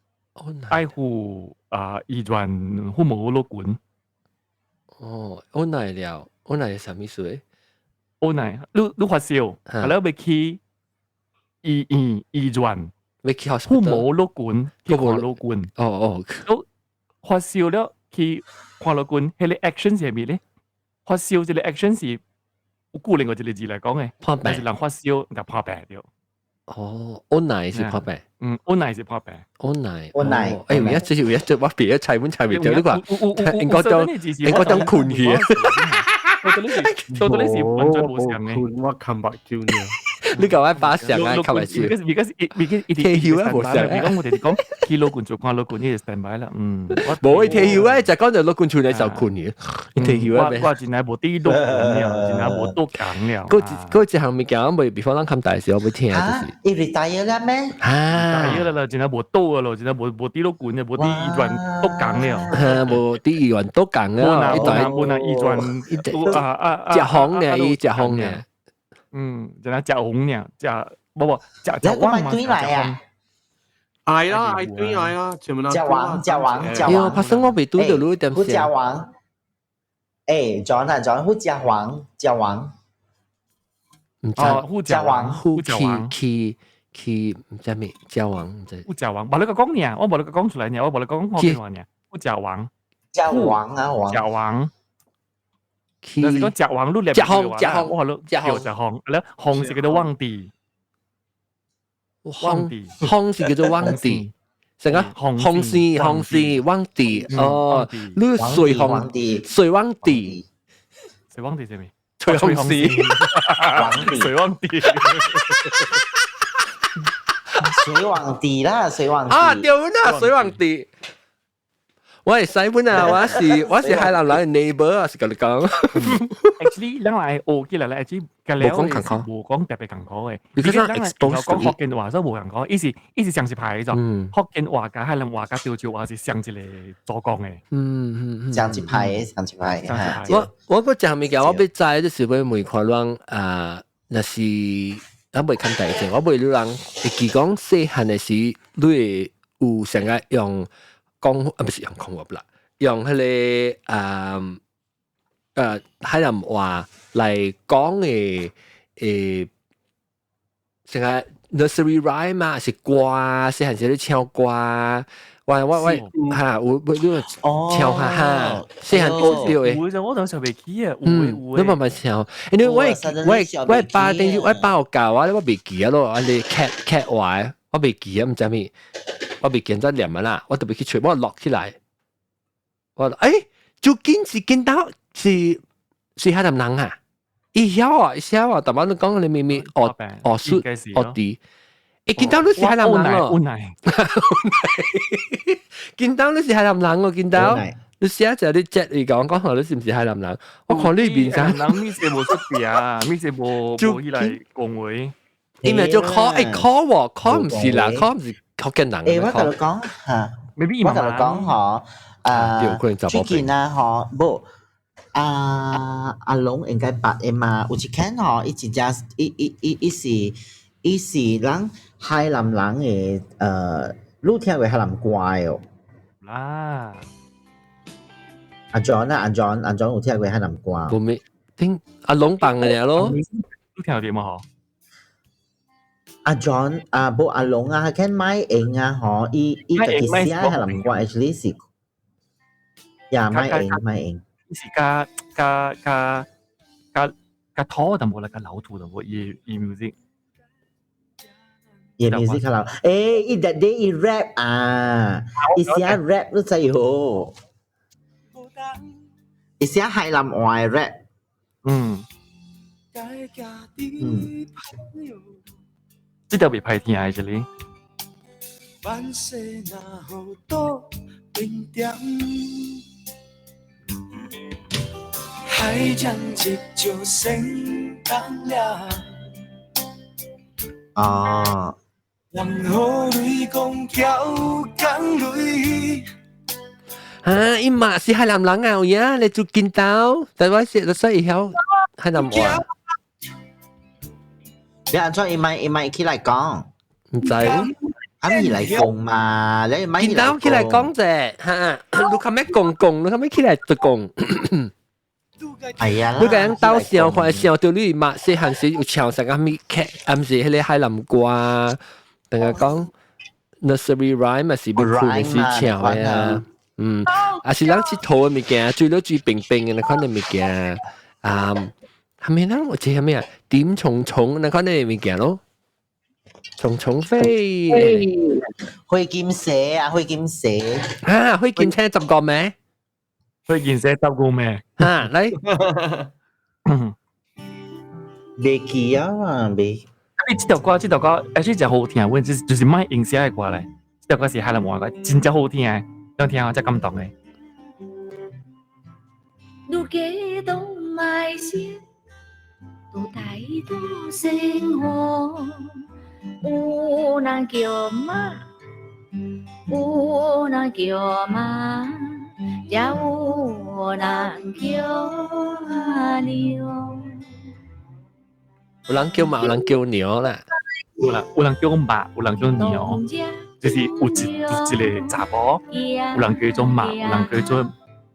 愛赴啊醫院赴無老君。哦，烏奈了，烏奈是啥物事？烏奈，你發燒，啊，你欲去醫院醫院，欲去赴無老君，去看老君。哦哦，都發燒了去看老君，彼個 action 是啥物咧？發燒這個 action 是有固另外一個字來講嘅，破病但是人發燒就破病著。哦，烏奈是破病。嗯，烏奈是破病。烏奈，烏奈。欸，有影這是有影這我別猜本猜袂著，你看，應該當應該當困去。到底是完全無相嘅。困我看目睭呢。你講我把相啊，開玩笑。 because 退休啊，無相。講我哋講去老君做看老君，呢個 stand by 啦。嗯，無退休啊，就講就老君厝內就困去。退休啊，我真係無佇老君了，真係無倒工了。嗰一項物件，我未比方咱看大時，我會聽就是。伊 retire 了咩？啊，retire 啦，真係無倒啊咯，真係無無佇老君了，無佇醫院倒工了。無佇醫院倒工了，無無醫院啊啊食風呢，伊食風呢。嗯，就那食紅呢，食無無食食黃嘛，對來啊！愛啦，愛對來啦，全部食黃食黃食黃。發生我未拄著你點好食黃。欸，John 啊 John，好食黃食黃。唔知。哦，好食黃，好去去去毋知咩食黃，毋知。好食黃，無你個講呢，我無你個講出來呢，我無你講福建話呢。好食黃。食黃啊黃。食黃。就是講食黃，你食紅食紅，我話你叫食紅，咧紅是叫做旺地，旺地，紅是叫做旺地，成個紅線紅線旺地哦，你水紅水旺地，水旺地係咩？水紅線，水旺地，水旺地啦，水旺地啊，對啦，水旺地。我係西本啊，我是海南人嘅 neighbor 啊，是共你講。 Actually，咱來學起來咧，actually 個了無講特別艱苦嘅。你講講福建話，所以無艱苦。伊是伊是上一派嘅，福建話佮海南話佮潮州話是上一個組講嘅。上一派嘅，上一派嘅。我閣講物件，我欲知就是欲問看人啊，若是咱未看大隻，我問你人會記講細漢的時，你會有想愛用講啊，毋是用講話啦，用彼個啊海南話來講的誒，成個 nursery rhyme 啊，是歌，細漢時咧唱歌，我我我哈有你唱下哈，細漢學著的。有我當時袂記啊，嗯，你慢慢唱，因為我我我爸頂時我爸有教我，我袂記啊咯，啊你客客話，我袂記啊，毋知咩。我袂記得念啊啦，我特別去揣，我錄起來。我欸，就緊是見到是是海南人啊，伊曉啊，伊曉啊，但係你講你明明學學術學啲，欸，見到你是海南人咯，見到你是海南人哦，見到你寫就你接你講講你是毋是海南人？我看你面上，人咪是無出名啊，咪是無無起來講話，伊咪就考欸考喎，考毋是啦，考毋是。福建人。欸，我共你講嚇，我共你講嗬，啊，最近啊嗬，無啊阿龍應該捌的嘛，有一間嗬，伊真正伊伊伊伊是伊是咱海南人的你聽過海南歌的哦？啦，阿 John 啊，阿 John，阿 John 有聽過海南歌？無咩聽阿龍放的咯。你聽過嗎？嗬？阿 John 啊，無阿龍啊，佢買英啊，嗬，伊伊家己寫海南歌，actually 是，呀，買英買英，是加加加加加土淡薄啦，加老土淡薄，伊伊 music，伊 music 較老，欸，伊 that day 伊 rap 啊，伊寫 rap 你知好，伊寫海南話 rap，這條袂歹聽的，這裡。萬世若予倒冰點，海將一石先當了，哦。人好雷公跳工雷。啊，伊嘛是海南人啊，有影你做見到，但我是所以曉海南話。你按怎伊咪伊咪起來講？毋知。啊，伊來講嘛，你咪見到起來講啫，嚇，你較咩講講，你較咩起來就講。係啊，你個人鬥想看想到你嘛，細漢時有唱啥個物劇，啊毋是彼個海南歌，等下講 nursery rhyme 啊是要困時唱的啊，嗯，啊是咱佚佗的物件，追到追平平的那款的物件，啊，係咪咱有這係咩啊？點蟲蟲那款的物件咯，蟲蟲飛，灰金蛇啊，灰金蛇，啊，灰金蛇十個咩？灰金蛇十個咩？啊，來，袂記啊嘛，袂。你這條歌，這條歌，actually 真好聽，阮就是莫用寫的歌咧。這條歌是海南話歌，真正好聽，當聽真感動的。愈加都莫說，都態度生活，有人叫媽，有人叫媽，也有人叫娘。有人叫媽，有人叫娘啦。有人叫媽，有人叫娘，就是有一個查某，有人叫做媽，有人叫做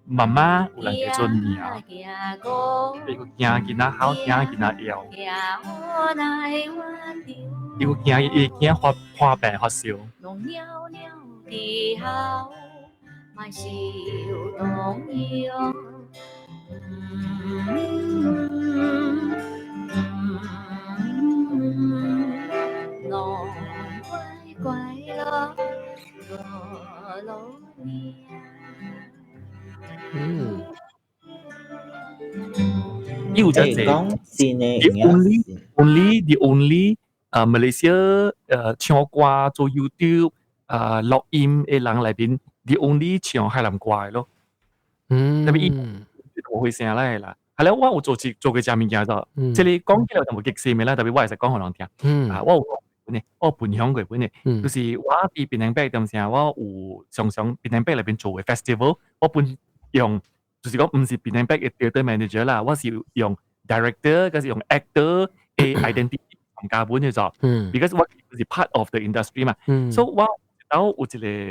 媽媽，有人叫做娘。伊個驚囡仔哭，驚囡仔搖。伊個驚伊驚發病發燒。之後，莫受動搖。嗯嗯，攏乖乖咯，囉囉命。嗯。伊有只濟講真的 the only 馬來西亞唱歌做 YouTube 錄音的人內面，the only 唱海南歌的咯。特別伊無會聲來啦。係咧，我有做一做過隻物件就，這個講起來就無激心的啦，特別我會使講予人聽。啊，我有講呢，我有分享過本呢，就是我佇檳城北點聲，我有常常檳城北內面做的 festival，我本用就是講毋是檳城北的 theatre manager 啦，我是用 director，抑是用 actor 的 identity 參加本的就，because 我是 part of the industry 嘛，所以我有一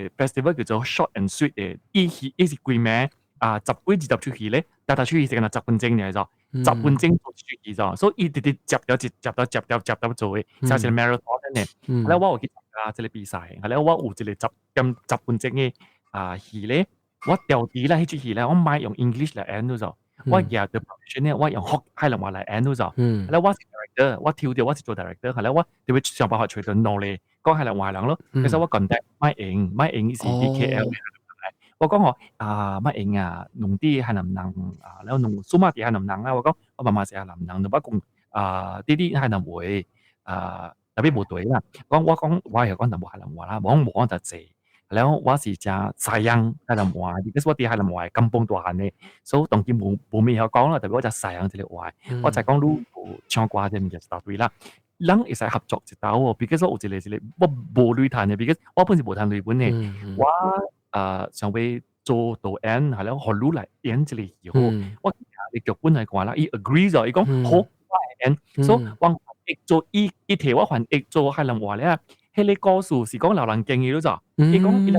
個 festival 叫做 short and sweet 的，伊是規暝啊十幾二十齣戲咧，逐逐齣戲是敢若十分鐘爾就，十分鐘做一齣戲就，所以伊直直接掉一接到接掉接到做的，像是 marathon 呢。後來我有去參加這個比賽，後來我有一個10點10分鐘的啊戲咧，我調啲啦，彼齣戲咧，我莫用 English 來演就，我舉著 permission 咧，我用福海南話來演就。後來我是 director，我抽著我是做 director，後來我就欲想辦法揣著兩個講海南話人咯。其實我 contact 麥英，麥英伊是佇 KL 我講吼啊，麥英啊，兩佇海南人啊，了兩數碼佇海南人啊，我講我媽媽是海南人，就捌講啊，弟弟海南話啊，特別無對啦。講我講我會曉講淡薄海南話啦，無講無講就濟。了我是誠 sayang 海南話，because 我佇海南話甘榜大漢的，所以當今無咩曉講啦，特別我誠 sayang 這個話。我才講你有唱歌這物件一大堆啦，咱會使合作一道哦。because 我有一個我無鐳趁的，because 我本是無趁鐳本的，我啊想欲做導演，係了，予你來演這個戲好。我提劇本來看啦，伊 agree 咗，伊講好，我會演。所以我翻譯做伊伊提我翻譯做海南話咧，彼個故事是講老人經的咯咋？伊講伊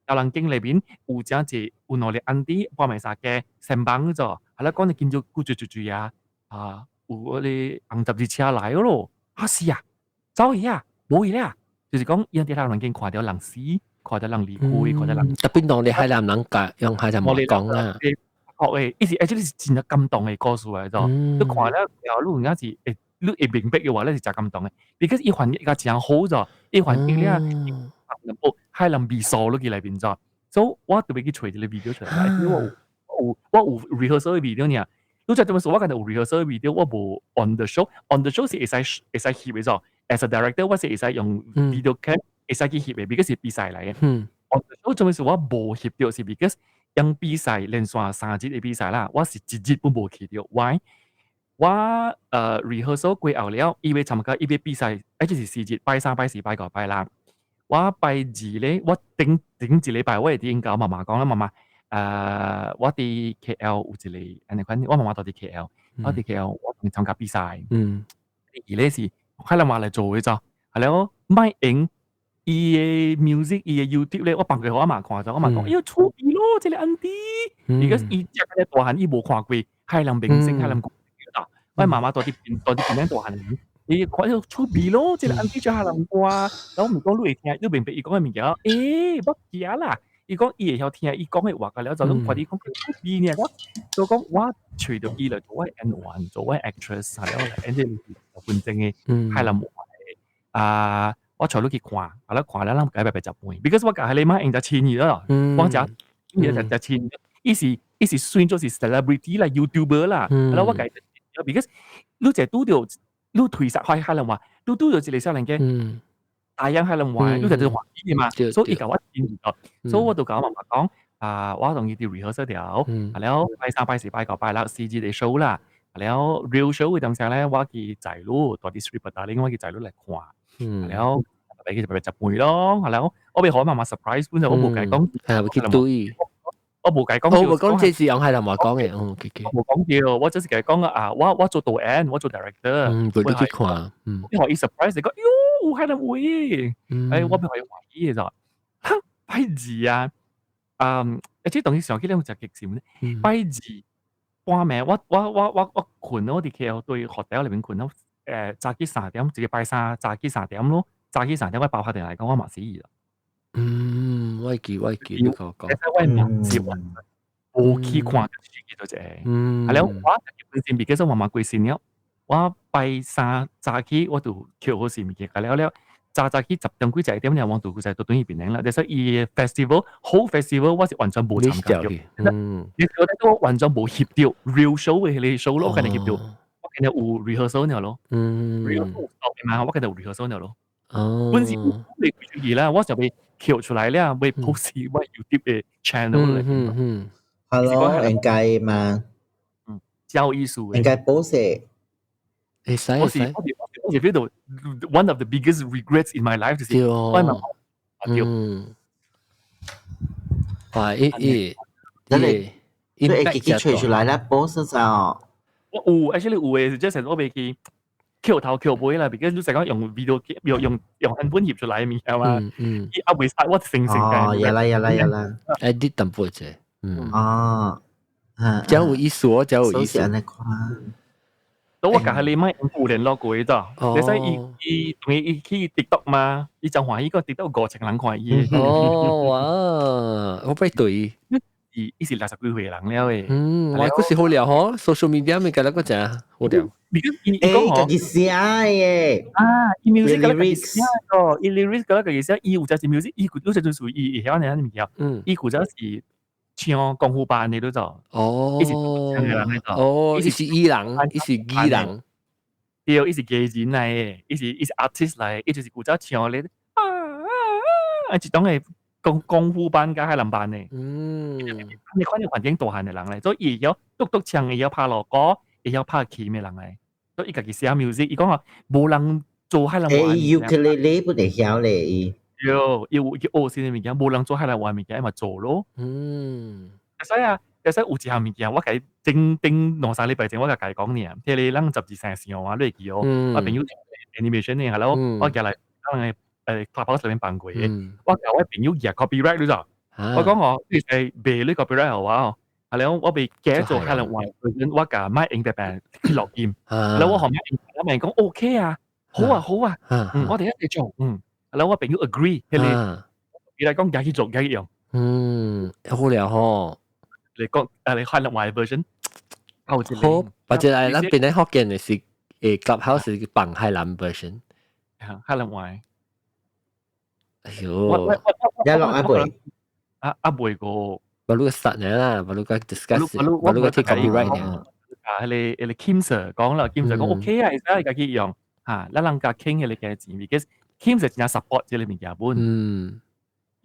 老人經內面有誠濟有兩個 auntie 半暝三更先幫咗，係啦講你見咗古住住住啊，啊有嗰個紅十字車來咯，啊是啊，走去啊，無去啦，就是講伊佇老人經看著人死，看著人離開，看著人特別當你海南人講用海南話講啦。確的，伊是 actually 是真正感動的故事來做，你看了後，你有影是會，你會明白的話，你是誠感動的。because 伊翻譯甲誠好咗，伊翻譯了，哦，海南味素落去內面咗，所以我特別去揣這個 video 出來，因為我有 rehearsal 的 video 爾。你知點說，我敢若有 rehearsal 的 video，我無 on the show，on the show 是會使會使翕的咗。As a director，我是會使用 video cam 會使去翕的，because 是比賽來的。On the show 做咩事我無翕著是 because 用比賽連續3日的比賽啦，我是一日都無去著。Why？我rehearsal 過後了，伊欲參加，伊欲比賽，這是四日，拜三、拜四、拜五、拜六。我拜二咧，我頂頂一禮拜，我會佇共我媽媽講啦，媽媽，我佇 KL 有一個按呢款，我媽媽住佇 KL，我佇 KL 我同參加比賽。伊咧是海南話來做的咋，係了，莫用伊的 music，伊的 YouTube 咧，我放過予我媽看咗，我媽講，哎喲，趣味咯，這個 auntie，伊個伊遮個大漢，伊無看過海南明星，海南歌星，我媽媽住佇邊住佇邊大漢，伊看著趣味咯，這個 auntie 唱海南歌，然後我毋講你會聽，你明白伊講的物件，欸，捌聽啦，伊講伊會曉聽伊講的話，了就攏看伊講趣味爾，我所以講我揣著伊來做我演員，做我 actress，係了來演這個10分鐘的海南話的啊，我帶你去看，啊，你看了咱改白白食飯，because 我共彼個媽用誠親咯，我食伊食食親，伊是算做是 celebrity 啦，YouTuber 啦，啊，我共伊 because 你一拄著你推殺開海南話，你拄著一個少年家，大樣海南話，你就做歡喜的嘛，所以伊共我親咗，所以我就共我媽媽講，啊，我同伊佇 rehearsal 了，啊了拜三、拜四、拜五、拜六四日的 show 啦，啊了 real show 的當時咧，我去載你，住佇 Sri Petaling，我去載你來看，啊了，白去就白食飯咯，啊了，我欲予我媽媽 surprise，本來我無共伊講，係去對，我無共伊講，我無講這是用海南話講的，哦，OK。我無講著，我只是共伊講啊，我做導演，我做 director，嗯，陪你去看，我予伊 surprise，講，喲，有海南話，哎，我欲予伊歡喜的咋，拜二啊，嗯，而且當時想起來有誠激心，拜二半暝，我睏咯，我佇 KL 對 hotel 內面睏咯，早起三點，一個拜三早起三點咯，早起三點我爸拍電話來講我嘛死去啦。嗯，我會記，我會記，你講講。我嘛是無去看就這個。啊了，我本身比如說我媽過身了，我拜三早起我就抾好勢物件，了了，早早起10點幾11點爾，我就就轉去檳城啦。所以伊 festival 好 festival，我是完全無參加著。你覺得我完全無翕著 real show 的彼個 show 咯，我肯定翕著，我肯定有 rehearsal 爾咯。rehearsal 嘛，我肯定有 rehearsal 爾咯。本身未出去啦，我就欲抾出來了，欲 post 我 YouTube 的 channel 來。係咯，應該嘛。嗯，教藝術。應該 post。會使。我是我是 feel 到 one of the biggest regrets in my life 就是我媽媽。哇！伊伊伊，你會記得揣出來啦，post 就。我有，actually 有的，是即係我袂記抾頭抾尾啦，because 你成講用 video 用用用 handphone 翕出來的物件嘛，伊猶未使我成成哦，有啦有啦有啦，edit 淡薄者，嗯，哦，真有意思哦，真有意思。都我共彼個媽有聯絡過咋，你使伊伊同伊伊去 TikTok 嘛，伊真歡喜個 TikTok 5000人看伊。哦哇，我不對。伊伊是60幾歲人了誒。嗯，哇，嗰時好料嗬，social media 咪計得個正好料。伊講家己寫的。啊，伊 music 個家己寫個，伊 lyrics 個家己寫，伊有隻是 music，伊有隻就是伊會曉呢物件。伊負責是唱功夫班的都做。哦。伊是唱的人來做。哦，伊是藝人，伊是藝人。對，伊是藝人來的，伊是 artist 來，伊就是負責唱咧。啊啊啊！一種的功夫班佮海南班的。你看你環境大漢的人咧，所以伊會曉獨獨唱，會曉拍鑼鼓，會曉拍琴的人來。所以伊家己寫 music，伊講啊，無人做海南話。欸，ukulele 不會曉咧伊。對，伊有去學新的物件，無人做海南話物件，伊嘛做咯。所以啊，所以有一項物件，我共伊頂頂兩三禮拜前，我共伊講爾，彼個咱12生上啊，你會記哦？我朋友 animation 的，係咯，我寄來咱個clubhouse 內面放過的，我共我朋友舉 copyright 你知？我講哦，你係賣你 copyright 予我哦，係了，我欲改做海南話，我共麥用白白去錄音，然後我予麥用，我咪講 OK 啊，好啊好啊，嗯，我哋一齊做，嗯，然後我朋友 agree，彼個伊來講，舉去做，舉去用，嗯，好了吼，你講你海南話 version，好，或者係咱邊咧福建的是clubhouse 是放海南 version，海南話。哎喲，一落阿背，啊啊背過，把你個實呢啦，把你個 discuss，把你個 take copyright 呢。啊，彼個 Kim Sir 講啦，Kim Sir 講 OK 啊，會使家己用，嚇，咱人家傾彼個價錢，because Kim Sir 真正 support 這個物件本。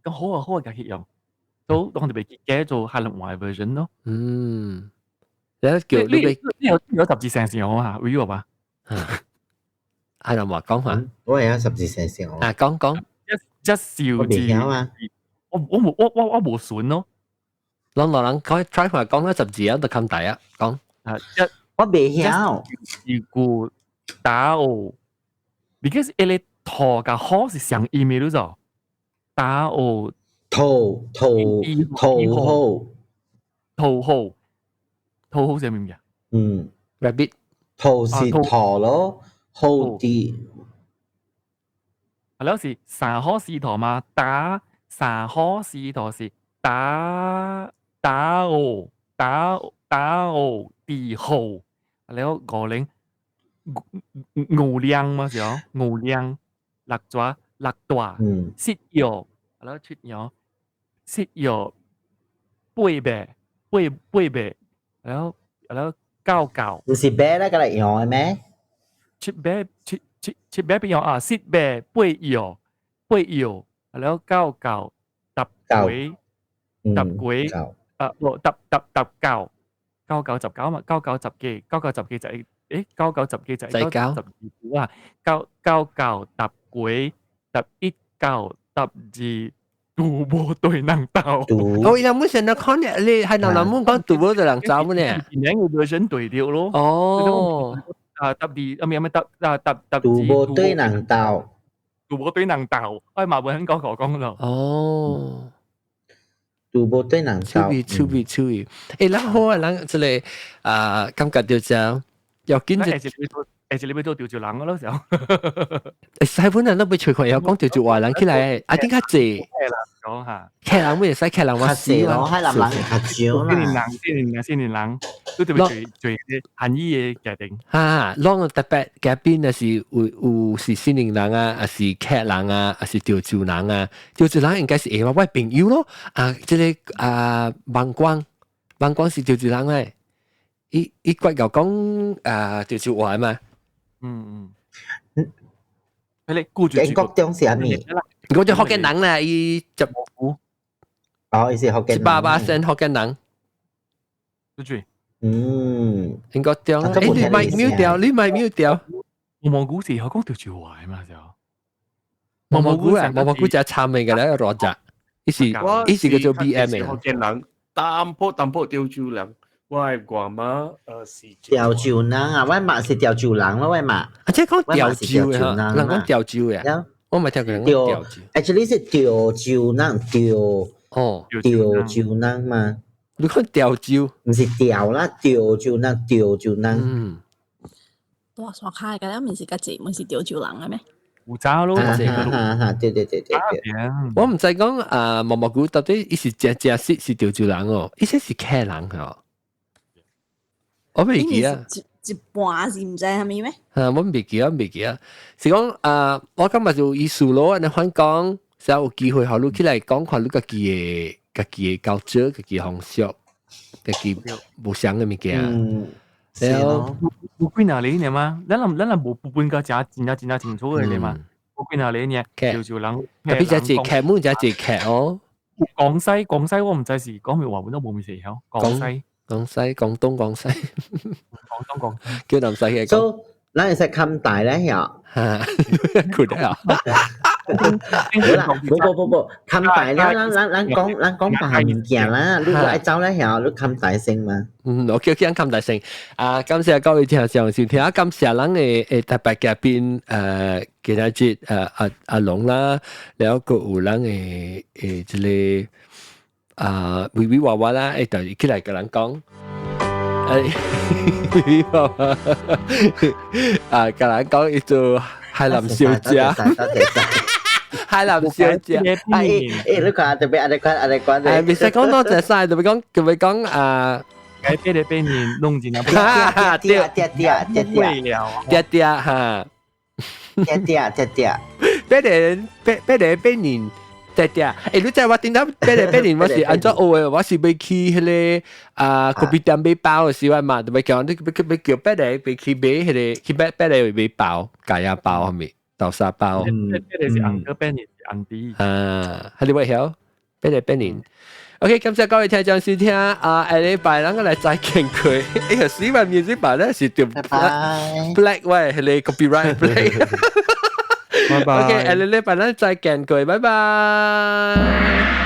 講好啊好啊，家己用，都當就袂記改做海南話 version 咯。嗯，你叫你你有十字成線好啊？會有吧？係啦，話講下。我係有十字成線啊，講講一一小字啊！我冇選咯。攏落人講 try 下講咗十字啊，就冚大啊，講啊一我未曉。一句打哦，because 一個頭佮好是相音的，你知？打哦，頭頭頭好，頭好，頭好是咩物件？嗯，rabbit 頭是頭咯，好啲。係咯，是三好四頭嘛？打三好四頭是打打哦，打打哦，地好，然後五零五兩嘛是哦，五兩六抓六大，七藥，然後七藥，七藥八百八八百，然後九九，唔是八咧，個嚟用嘅咩？七八七七七八變啊，七八八藥八藥，然後九九十幾十幾啊，無十十十九九九十九嘛，九九十幾，九九十幾就係九九十幾就係九十二啊，九九九十幾十一九十二，賭無對人鬥。哦，伊人本身都看你，你係人人本講賭無對人走呢？兩個 version 對掉咯。哦。啊，十二啊，咩咩十啊十十賭無對人鬥，賭無對人鬥，我嘛無肯講講講咯。哦。賭無對人鬥，趣味趣味趣味。咱好啊，咱這個啊，感覺到這要緊就。誒，是你欲做潮州人咯，時候。西本人都欲揣看，會講潮州話人起來，啊，點較濟？講下。客人會使客人話較濟咯，海南人較少啦。四年人，四年人，四年人，都特別最最韓語的家庭。啊，攏特別嘉賓若是有是新寧人啊，還是客人啊，還是潮州人啊？潮州人應該是會我朋友咯。啊，這個啊，萬光，萬光是潮州人誒。伊伊骨又講啊潮州話嘛。嗯嗯。你顧住。英國中是啥物？我就福建人啦，伊就哦，伊是福建人。100%福建人。對住。嗯。英國中，你咪 mute 掉，你咪 mute 掉。毛毛菇是學講潮州話嘛就。毛毛菇啊，毛毛菇就係參味嘅咧，羅澤。伊是叫做 BM 嘅。福建人，淡薄淡薄潮州人。我的外媽是潮州人啊，我媽是潮州人咯，我媽。啊，即係講潮州啊，人講潮州嘅。我咪聽過人講潮州。 Actually 是潮州人，潮哦，潮州人嘛。你講潮州，毋是潮啦，潮州人，潮州人。嗯。大山跤嘅，毋是較濟，毋是潮州人嘅咩？有渣咯，哈哈哈！對對對對對。我毋知講啊，毛毛菇到底伊是正正式是潮州人哦，伊說是客人吼。我未記啊，一半是毋知啥物咩？啊，我未記啊，未記啊。是講啊，我感覺就意思咯，你反講，只有機會，予你起來講看你家己的家己的教學，家己方式，家己無相的物件。嗯，然後有幾若年嘛？咱人無分甲誠真正真正清楚的嘛？有幾若年呢？潮州人，特別這一客，每隻一客哦。廣西廣西我毋知是講咩話，本都無咩事曉。廣西。廣西、廣東、廣西，廣東廣叫南西嘅講。 So，咱會使冚大咧嚇。嚇，佢啊。好啦，無無無無，冚大咧，咱講白物件啦，你愛走咧嚇，你冚大聲嘛。嗯，我叫佢冚大聲。啊，感謝各位聽眾收聽，感謝咱的特別嘉賓，今仔日阿阿龍啦，然後閣有咱的這個啊，微微娃娃啦，會就起來共人講。微微娃娃啊，共人講伊做海南小姐。海南小姐，你看特別按呢款按呢款。袂使講多謝晒，特別講特別講啊，該八個八年弄進來，對對對對對對對哈，對對對對，八個八八個八年。對對，你知我頂頭八個八年我是按怎學的？我是欲去彼个啊咖啡店買包的時候嘛，就欲叫你欲欲叫八個欲去買彼个去買八個買包，咖椰包啥物豆沙包。八個是 uncle，八年是 auntie。啊，係你會曉？八個八年。OK，感謝各位聽眾收聽啊，下禮拜咱個來再見佢。哎呀，死埋面子版咧是條拜拜。 Black 喂，係你 copyright black。拜拜。 OK，下禮拜咱再見佢，拜拜。